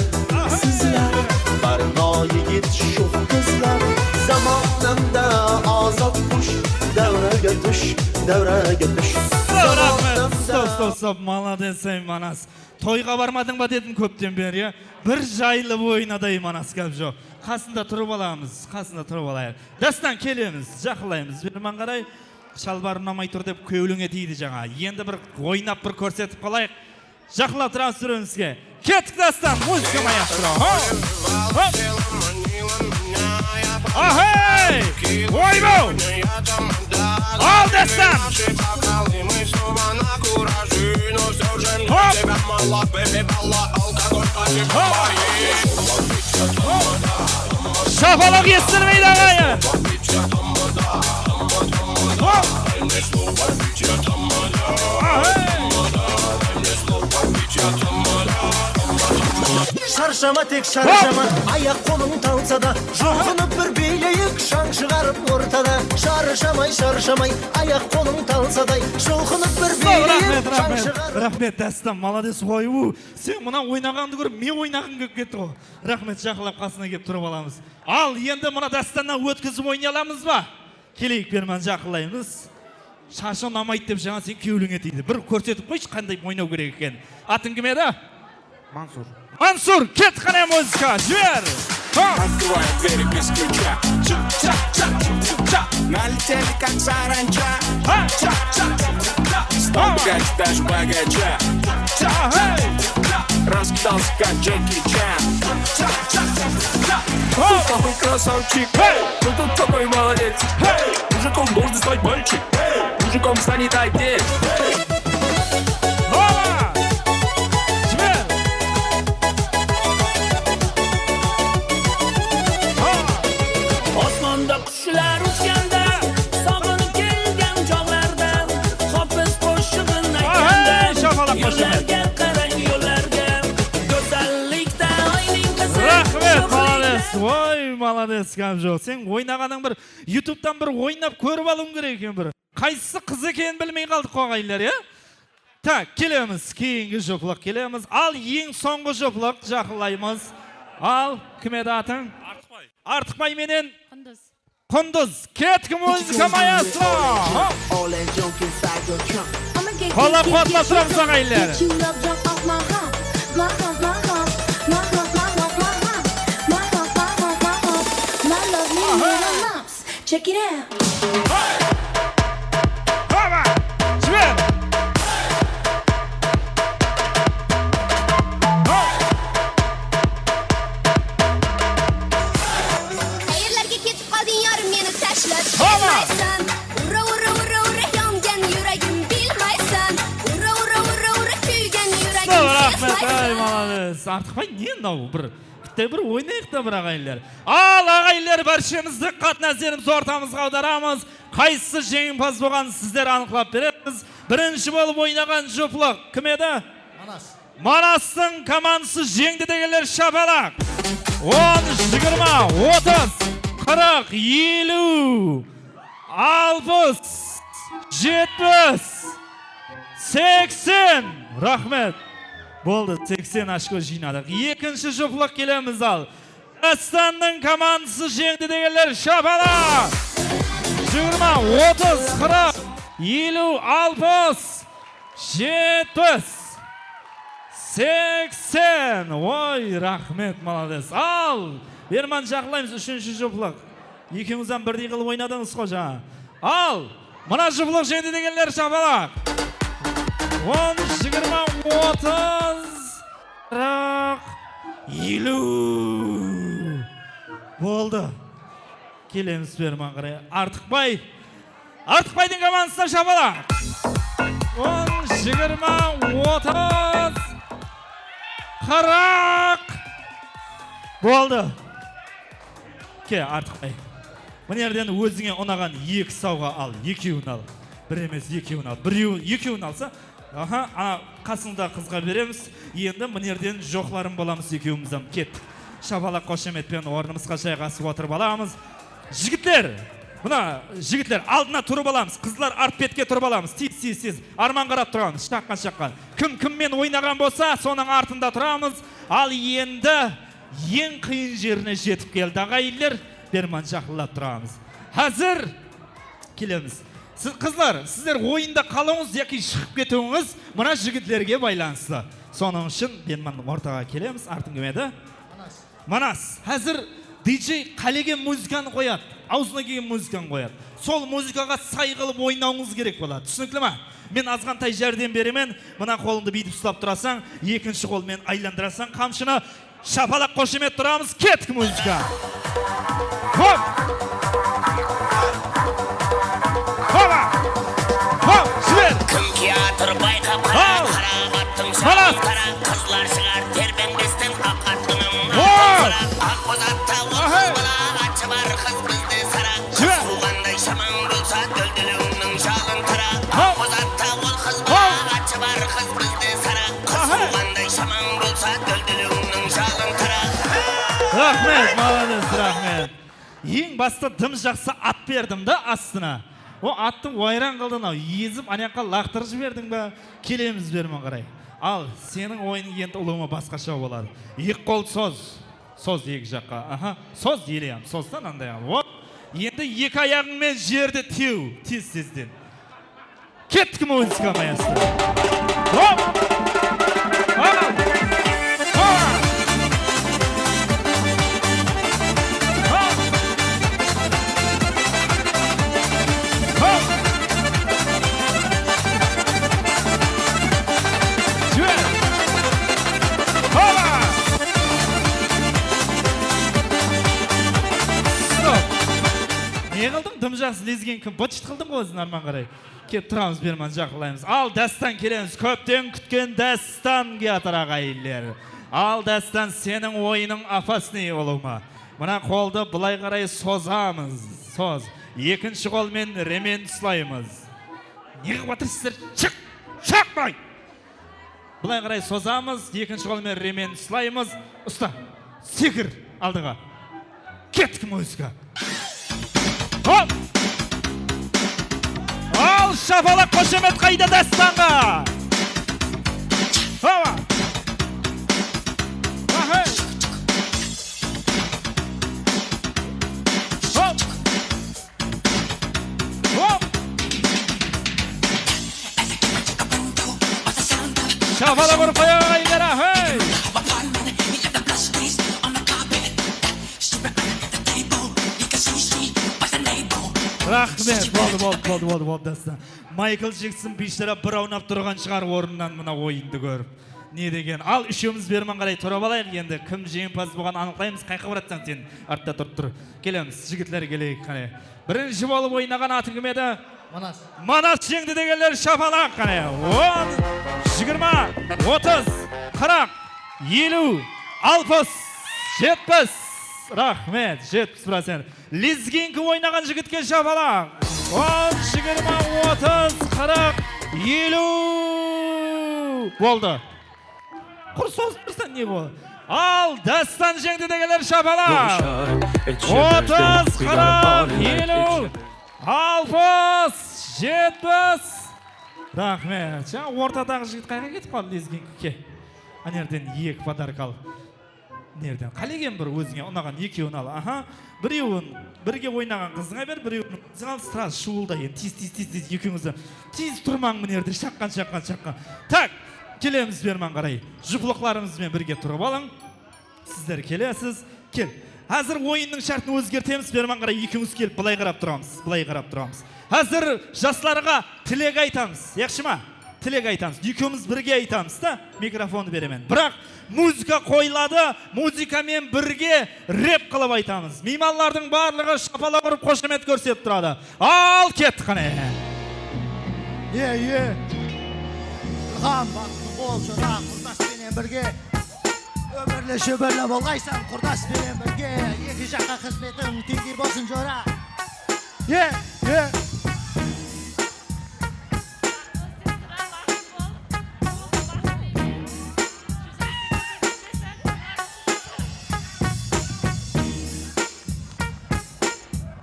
sizler, bar noyigit shoq qızlar. Zamonamda ozod qush, davraga tush, davraga tush. Stop, stop, stop, stop, молодец, ey, Manas. Toyǵa barmadıń ba dedim kópten beri, ya. Bir jayılıp oyna da, ey, Manas, gáp joq. Qasında turıp alamız, qasında turıp alayıq. Dástan, kelemiz, jaqınlaymız. Berman qaray, shalbarı unamay tur dep kewlińe tiydi jańa. Endi bir oynap bir kórsetip qalayıq. Jaqınlap turamız bir-birimizge. Kettik, Dástan, muzıka maestro. Hop! Hop! Ahey! Oybaw! Al, Dástan! Hop! Hop! Shapalaq estirmeydi, aǵayın! Hop! Ahey! Sharshama, tek sharshama, ayaq-qolıń talsa da, julqınıp bir biyleyik, shań shıǵarıp ortada. Sharshamay, sharshamay, ayaq-qolıń talsa da, julqınıp bir biyleyik, shań shıǵarıp. Raxmet, Dástan, молодец, oy-u. Sen mına oynaǵandı kórip, men oynaǵım kelip ketti ǵo. Raxmet, jaqınlap qasına kelip turıp alamız. Al, endi mına Dástannan ótkizip oynay alamız ba? Keleyik, berman, jaqınlaymız. Shashı unamaydı dep jańa sen kewlińe tiydi. Bir kórsetip qoyshı, qanday oynaw kerek eken. Atıń kim edi? Mansur. Mansur, ket qáne, muzıka, jiber! Ha! Открываем двери без ключа. Ча-ча-ча, ча-ча. Налетели, как саранча. Ha! Ча-ча-ча, ча-ча. Стал богаче, даже богаче. Ча-ча-ча, ча-ча. Раскидался, как Джеки Чан. Ча-ча-ча, ча-ча. Ты такой красавчик, эй! Ты тут такой молодец, эй! Мужиком должен стать мальчик, эй! Мужиком станет отец, эй! Hoppa! Jiber! Hoppa! Osmonda qushlar uchganda, sog'inib kelgan chog'larda, Hofiz qo'shig'in aytganda, shapalaq qo'shig'i. Oy, malades, gáp joq. Sen oynaǵanıń bir, YouTube'tan bir oynap kórip alıwıń kerek eken bir. Qaysısı qız ekenin bilmey qaldıq ǵo, aǵayinler, ya? Tak, kelemiz. Keyingi juplıq kelemiz. Al, eń sońǵı juplıq jaqınlaymız. Al, kim edi atıń? Artıqbay. Artıqbay menen Qundız. Qundız. Kettik, muzıka maestro. Hop. Qollap-quwatlasıramız, aǵayinler. Check it out. Hopa! Jiber! Qayerlarga ketib qoldim, yarim meni tashlab. Hopa! Kelmaysan. Ura, ura, ura, ura, yongan yuragim bilmaysan. Ura, ura, ura, ura, kuygan yuragim sezmaysan. Raxmet, ay, malades. Artıqbay, ne mınaw bir Bitta bir oynayıq ta bir, aǵayinler. Al, aǵayinler, bárshemiz diqqat názerimizdi ortamızǵa awdaramız. Qaysısı jeńimpaz bolǵanın sizler anıqlap berersiz. Birinshi bolıp oynaǵan juplıq kim edi? Manas. Manastıń komandası jeńdi degenler shapalaq. On, jigirma, otız, qırıq, eliw, alpıs, jetpis, seksen. Raxmet. Boldı, seksen ochko jıynadıq. Ekinshi juplıq kelemiz al. Dástannıń komandası jeńdi degenler shapalaq. Jigirma, otız, qırıq, eliw, alpıs, jetpis, seksen. Oy, raxmet, malades. Al, berman jaqınlaymız, úshinshi juplıq. Ekewińiz hám birdey qılıp oynadıńız ǵo jańa. Al, mına juplıq jeńdi degenler shapalaq. On, jigirma, otız, qırıq, eliw. Boldı. Kelemiz berman qaray. Artıqbay. Artıqbaydıń komandasına shapalaq. On, jigirma, otız, qırıq. Boldı. Ke, Artıqbay. Mına jerden ózińe unaǵan eki sawǵa al, ekewin al. Bir emes, ekewin al. Birew, ekewin alsa, aha, ana, qasıńda qızǵa beremiz. Endi mına jerden joqların bolamız ekewimiz hám. Kettik. Shapalaq, xoshamet penen ornımızǵa jayǵasıp otırıp alamız. Jigitler, mına, jigitler, aldına turıp alamız. Qızlar, art betke turıp alamız. Tez, tez, tez. Arman qarap turamız. Shaqqan, shaqqan. Kim kimmen oynaǵan bolsa, sonıń artında turamız. Al, endi eń qıyın jerine jetip keldi, aǵayinler. Berman jaqınlap turamız. Házir kelemiz. Siz, qızlar, sizler oyında qalıwıńız yaki shıǵıp ketiwińiz mına jigitlerge baylanıslı. Sonıń ushın berman ortaǵa kelemiz. Artıń kim edi? Manas. Manas, házir D J qálegen muzıkanı qoyadı, awzına kelgen muzıkanı qoyadı. Sol muzıkaǵa say qılıp oynawıńız kerek boladı. Túsinikli ma? Men azǵantay járdem beremen. Mına qolıńdı búytip uslap turasań, ekinshi qol menen aylandırasań qamshını. Shapalaq, xoshamet turamız, kettik muzıka. Hop! Hopa! Hop, jiber! Kim kiyatır bayqap qara, al! Qaraqattıń Manas! Qara qızlar shıǵar terbenbesten aq attıńnan. Hop! Aq boz atta ol qız bala, atshı bar qız bizde sara. Jiber! Qız tuwǵanday shamań bolsa, dúldúlińniń jalın tara. Hop! Aq boz atta ol qız bala, atshı bar qız bizde sara. Qız tuwǵanday shamań bolsa, dúldúlińniń jalın tara. Raxmet, malades, raxmet. Eń basta dım jaqsı at berdim da astına. O attı wayran qıldıń-aw, ezip, anayaqqa laqtırıp jiberdiń ba? Kelemiz berman qaray. Al, seniń oyınıń endi ulıwma basqasha boladı. Eki qol soz. Soz eki jaqqa. Aha, soz ele hám, soz da anday hám. Hop. Endi eki ayaǵıń menen jerdi tew, tez-tezden. Kettik, muzıka maestro. Hop! Hop! Hop! Hop! Hop! Jiber! Hopa! Stop! Ne qıldıń? Dım jaqsı lezgin kim? Bıt-shıt qıldıń ǵoy óziń, arman qaray. Kep turamız, berman jaqınlaymız. Al, Dástan, kelemiz. Kópten kútken Dástan kiyatır, aǵayinler. Al, Dástan, seniń oyınıń opasnıy, ulıwma. Mına qoldı bılay qaray sozamız. Soz. Ekinshi qol menen remen uslaymız. Ne qılıp atırsızlar? Shıq! Shaqpay! Bılay qaray sozamız, ekinshi qol menen remen uslaymız. Usta, sekir aldıǵa. Kettik muzıka. Hop! Al, shapalaq, xoshamet qayda Dástanǵa? Hop! Ahey! Hop! Hop! Shapalaq urıp qoyayıq, áyler, ahey! Raxmet, boldı, boldı, boldı, boldı, boldı, Dástan. Maykl Jekson biyshara bir awnap turǵan shıǵar ornınan mına oyındı kórip. Ne degen? Al, úshewimiz berman qaray turıp alayıq endi. Kim jeńimpaz bolǵanın anıqlaymız. Qayqa baratsań sen? Artta turıp tur. Kelemiz, jigitler keleyik qáne. Birinshi bolıp oynaǵan atıń kim edi? Manas. Manas jeńdi degenler shapalaq qáne. On, jigirma, otız, qırq, eliw, alpıs, jetpis. Raxmet, jetpis procent. Lezginka oynaǵan jigitke shapalaq. On, jigirma, otız, qırq, eliw. Boldı. Qur sozıp tursań, ne boldı? Al, Dástan jeńdi degenler shapalaq. Otız, qırq, eliw, alpıs, jetpis. Raxmet. Jańa ortadaǵı jigit qayerge ketip qaldı, lezginka? Ke. Ánerden eki podarka al. Nereden? Qálegen bir ózińe unaǵan ekewin al. Aha. Birewin birge oynaǵan qızıńa ber, birewin óziń al, sraz shuwılda endi. Tez, tez, tez, tez, ekewińiz de. Tez turmań mına jerde, shaqqan, shaqqan, shaqqan. Tak, kelemiz berman qaray. Juplıqlarıńız benen birge turıp alıń. Sizler kelesiz. Kel. Házir oyınnıń shártin ózgertemiz. Berman qaray, ekewińiz kelip, bılay qarap turamız. Bılay qarap turamız. Házir jaslarǵa tilek aytamız. Yaqshı ma? Tilek aytamız. Ekewimiz birge aytamız da. Mikrofondı beremen. Biraq muzıka qoyıladı. Muzıka menen birge rep qılıp aytamız. Miymanlardıń barlıǵı shapalaq urıp, xoshamet kórsetip turadı. Al, kettik qáne. Ye, ye. Ilham, baxıtlı bol, jora, qurdas penen birge. Óberle, shóberle bolǵaysań, qurdas penen birge. Eki jaqqa xızmetiń teńdey bolsın, jora. Ye, ye.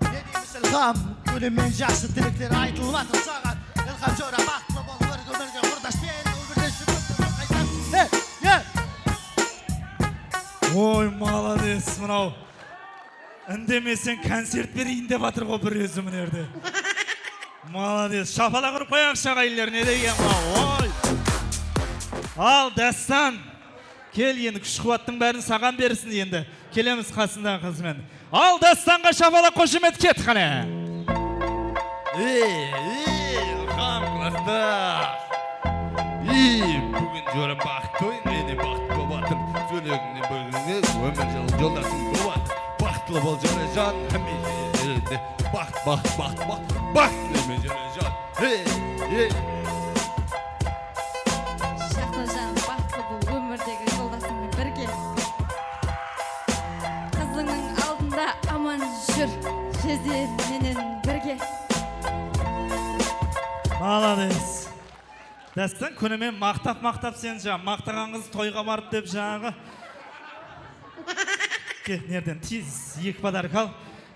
Ne deymiz, Ilham? Kólemmen jaqsı tilekler aytılıp atır saǵan. Ilham jora, baxıtlı bol, bir ómirge qurdas penen, ómirde shúkir, qaytań. Hey, ye! Oy, malades, mınaw. Indemeseń, koncert bereyin dep atır ǵo bir ózi mına jerde. Malades. Shapalaq urıp qoyayıqshı, aǵayinler, ne degen mınaw? Oy! Al, Dástan. Kel endi, kúsh-quwattıń bárin saǵan bersin endi. Kelemiz qasındaǵı qız benen. Al, Dástanǵa shapalaq, xoshamet, kettik qáne. Ey, ey, Ilham, klastas. Ey, búgin jora baxıtlı oyın, mene baxıt bolıp atır. Sóylegińnen búgingi ómir jol-, joldasıń bolıp atır. Baxıtlı bol, jorajan, hámiyshe elinde. Baxıt, baxıt, baxıt, baxıt, baxıt tilemen, jorajan. Hey, hey. Shaqtajan, baxıtlı bol ómirdegi joldasıńmen birge. Qızıńnıń aldında aman júr, Jezel menen birge. Malades. Dástan, kúnime maqtap-maqtap seni, jańa maqtaǵan qız toyǵa barıp dep jańaǵı. Kel, nerden tez eki podarka al.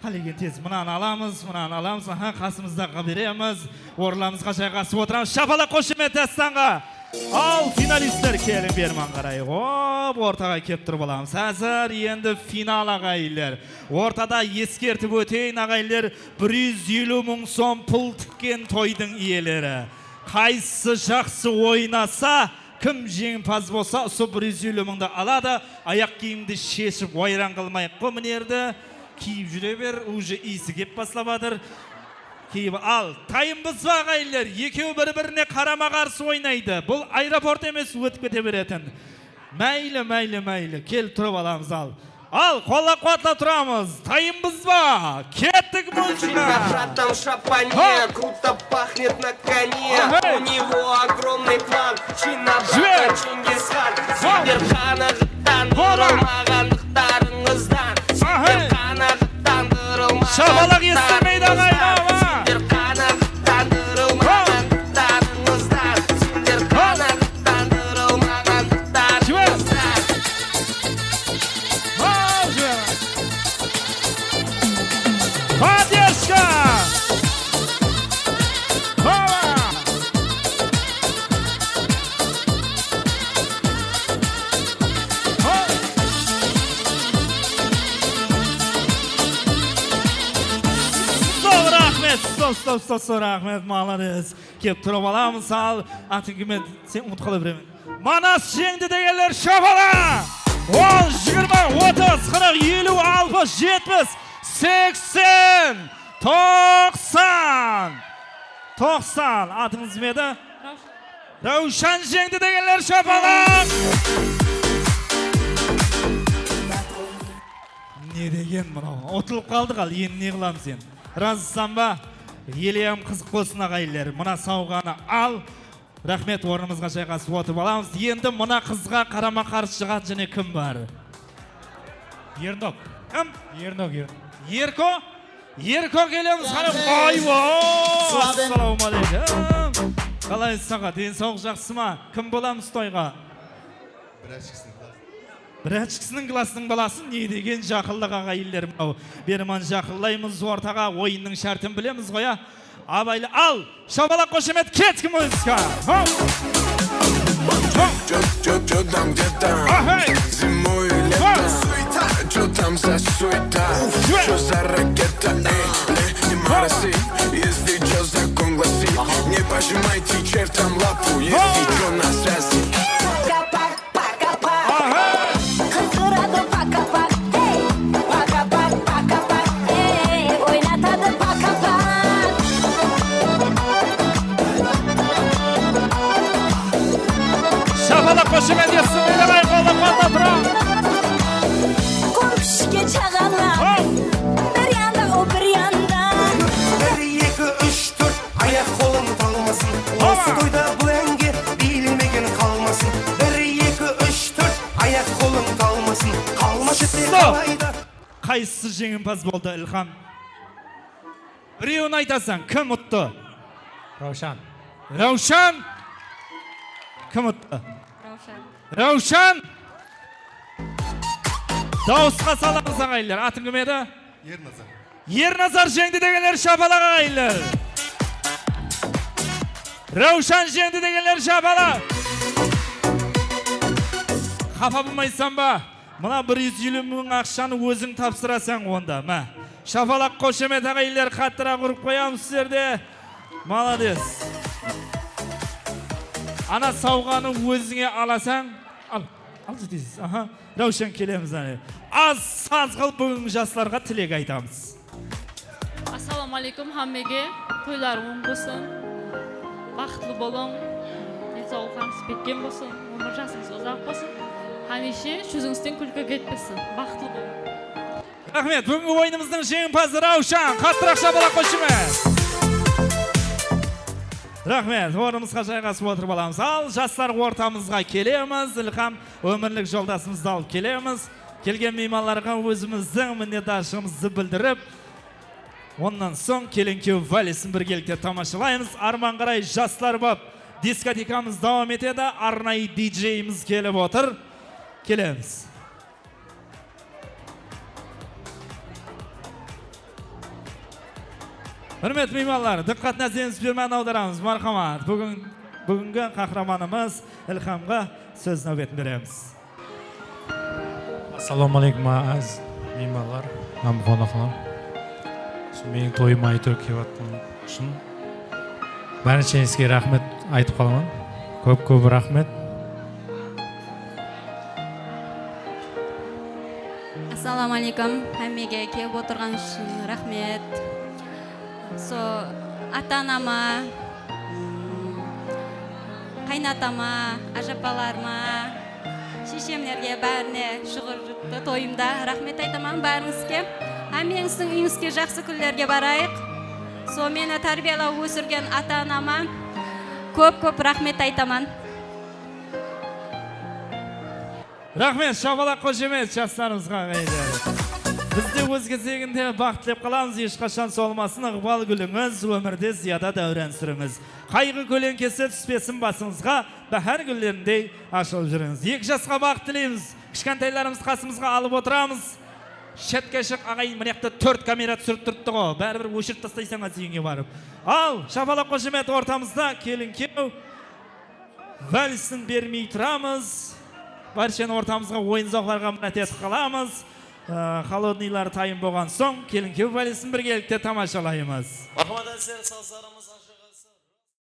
Qálegen tez mınanı alamız, mınanı alamız. Aha, qasımızdaǵıǵa beremiz. Orınlarımızǵa jayǵasıp otıramız. Shapalaq, xoshamet Dástanǵa. Al, finalistler, keliń berman qaray. Hop, ortaǵa kelip turıp alamız. Házir endi final, aǵayinler. Ortada, eskertip óteyin, aǵayinler, bir júz eliw mıń som pul tikken toydıń iyeleri. Qaysı jaqsı oynasa, kim jeńimpaz bolsa, usı bir júz eliw mıńdı aladı. Ayaq kiyimdi sheship, wayran qılmayıq ǵo mına jerdi. Kiyip júre ber, uje iyisi kep baslap atır. Kiyip al. Tayınbız ba, aǵayinler? Ekewi bir-birine qarama-qarsı oynaydı. Bul aeroport emes, ótip kete beretin. Máyli, máyli, máyli. Kelip turıp alamız, al. Al, qollap-quwatlap turamız. Tayınbız ba? Kettik muzıka. Чинабратом в шапане, круто пахнет на коне. Ahey! У него огромный клан. Чинабратом Чингисхан. Сендер qanaǵаттандırılmaǵanlıqtarıńızdan. Ahey! Sendер qanaǵаттандırılmaǵanlıqtarıńızdan. Shapalaq esitilmeydi, aǵayın, awa. Sendер qanaǵattandırılmaǵanlıqtarıńızdan. Sendер qanaǵattandırılmaǵanlıqtarıńızdan. Jiber! Al, jiber! Usta, usta, usta, raxmet, malades. Kep turıp alamız, al, atıń kim edi? Sen umıtıp qala beremen. Manas jeńdi degenler shapala! On, jigirma, otız, qırıq, eliw, alpıs, jetpis, seksen, toqsan. Toqsan. Atıńız kim edi? Rawshan. Rawshan jeńdi degenler shapala! Ne degen mınaw? Utılıp qaldıq al, endi ne qılamız endi? Razısan ba? Eleyam qızıq bolsın, aǵayinler. Mına sawǵanı al. Raxmet, ornımızǵa jayǵasıp otırıp alamız. Endi mına qızǵa qarama-qarsı shıǵadı jáne kim bar? Ernok. Kim? Ernok, Ernok. Erko? Erko kelemiz, qara. Aywa! Assalawma aleykum. Qalaysız, aǵa? Densawlıq jaqsı ma? Kim bolamız toyǵa? Biraj kisiniń klasınıń balası, ne degen jaqınlıq, aǵayinler, mınaw. Berman jaqınlaymız ortaǵa, oyınnıń shártin bilemiz ǵoy, a? Abaylı, al, shapalaq, xoshamet, kettik muzıka. Ho! Ho! Чё, чё, чё там, где там? Ahey! Зимой и летом. Ho! Суета, чё там за суета? Чё? Чё за ракета? Эй, не морози, если чё, закон гласит: не пожимайте чертям лапу, если чё, на связи. Пока-пока, пока-пока. Aha! Qızdıradı paka-pak, ey! Paka-pak, paka-pak, ey! Oynatadı paka-pak. Shapalaq, xoshamet etsin, oynamay qolda, qolda turıń. Qum pishke chaǵalar. Ho! Bir yanda, o bir yanda. Bir, eki, úsh, tórt. Ayaq-qolıń talmasın, osı toyda bul ánge biyilmegen qalmasın. Bir, eki, úsh, tórt, ayaq-qolıń talmasın, qalma shette qalayda. Qaysısı jeńimpaz boldı, Ilham? Birewin aytasań, kim uttı? Rawshan. Rawshan? Kim uttı? Rawshan. Rawshan! Dawısqa salamız, aǵayinler. Atıń kim edi? Ernazar. Ernazar jeńdi degenler shapalaq, aǵayinler. Rawshan jeńdi degenler shapalaq. Qapa bolmaysań ba? Mına bir júz eliw mıń aqshanı óziń tapsırasań onda, má. Shapalaq, xoshamet, aǵayinler, qattıraq urıp qoyamız sizlerde. Malades. Ana sawǵanı ózińe alasań. Al, al, jetesiz. Aha. Rawshan, kelemiz, áne. Az saz qılıp, búgingi jaslarǵa tilek aytamız. Assalawma aleykum hámmege. Toylar oń bolsın. Baxıtlı bolıń. Densawlıqlarıńız bekkem bolsın. Ómir jasıńız uzaq bolsın. Hámiyshe júzińizden kúlki ketpesin. Baxıtlı bolıń. Raxmet. Búgingi oyınımızdıń jeńimpazı Rawshan. Qattıraq shapalaq, xoshamet. Raxmet. Ornımızǵa jayǵasıp otırıp alamız. Al, jaslar ortamızǵa kelemiz. Ilham, ómirlik joldasımızdı alıp kelemiz. Kelgen miymanlarǵa ózimizdiń minnetdarshılıǵımızdı bildirip, onnan soń kelin-kúyew valisin birgelikte tamashalaymız. Arman qaray, jaslar bap diskotekamız dawam etedi. Arnayı D J-imiz kelip otır. Kelemiz. Húrmetli miymanlar, dıqqat, názirin sperman awdaramız. Marhamat, búgin, búgingi qahramanımız Ilhamǵa sóz náwbetin beremiz. Assalawma aleykum, áziz miymanlar hám qonaqlar. Usı meniń toyıma áytewir kelip atqanı ushın bárinsheńizge raxmet aytıp qalaman. Kóp-kóp raxmet. Assalawma aleykum. Hámmege kelip otırǵanı ushın raxmet. So, ata-anama, qaynatama, ájapalarıma, sheshemlerge, bárine, shıǵırıqlı toyımda raxmet aytaman bárińizge. Hámmeńizdiń úyińizge jaqsı kúnlerge barayıq. So, meni tárbiyalap ósirgen ata-anama kóp-kóp raxmet aytaman. Raxmet, shapalaq, xoshamet jaslarımızǵa, aǵayinler. Biz de óz gezeginde baxıt tilep qalamız, hesh qashan solmasın ıǵbal gúlińiz, ómirde zıyada dáwran súrińiz. Qayǵı kóleńkesi túspesin basıńızǵa, báhár gúllerindey ashılıp júrińiz. Eki jasqa baxıt tileymiz. Kishkentaylarımızdı qasımızǵa alıp otıramız. Shetke shıq, aǵayin, mına jaqta tórt kamera túsirip turıptı ǵo. Báribir óshirip taslaysań ǵo úyińe barıp. Al, shapalaq, xoshamet ortamızda, kelin-kúyew. Valisin bermey turamız. Bársheni ortamızǵa, oyın-zawıqlarǵa mirát etip qalamız. Ee, холодныйlar tayın bolǵan soń, kelin-kúyew bálesin birgelikte tamashalaymız. Marhamat, ázizler, sazlarımız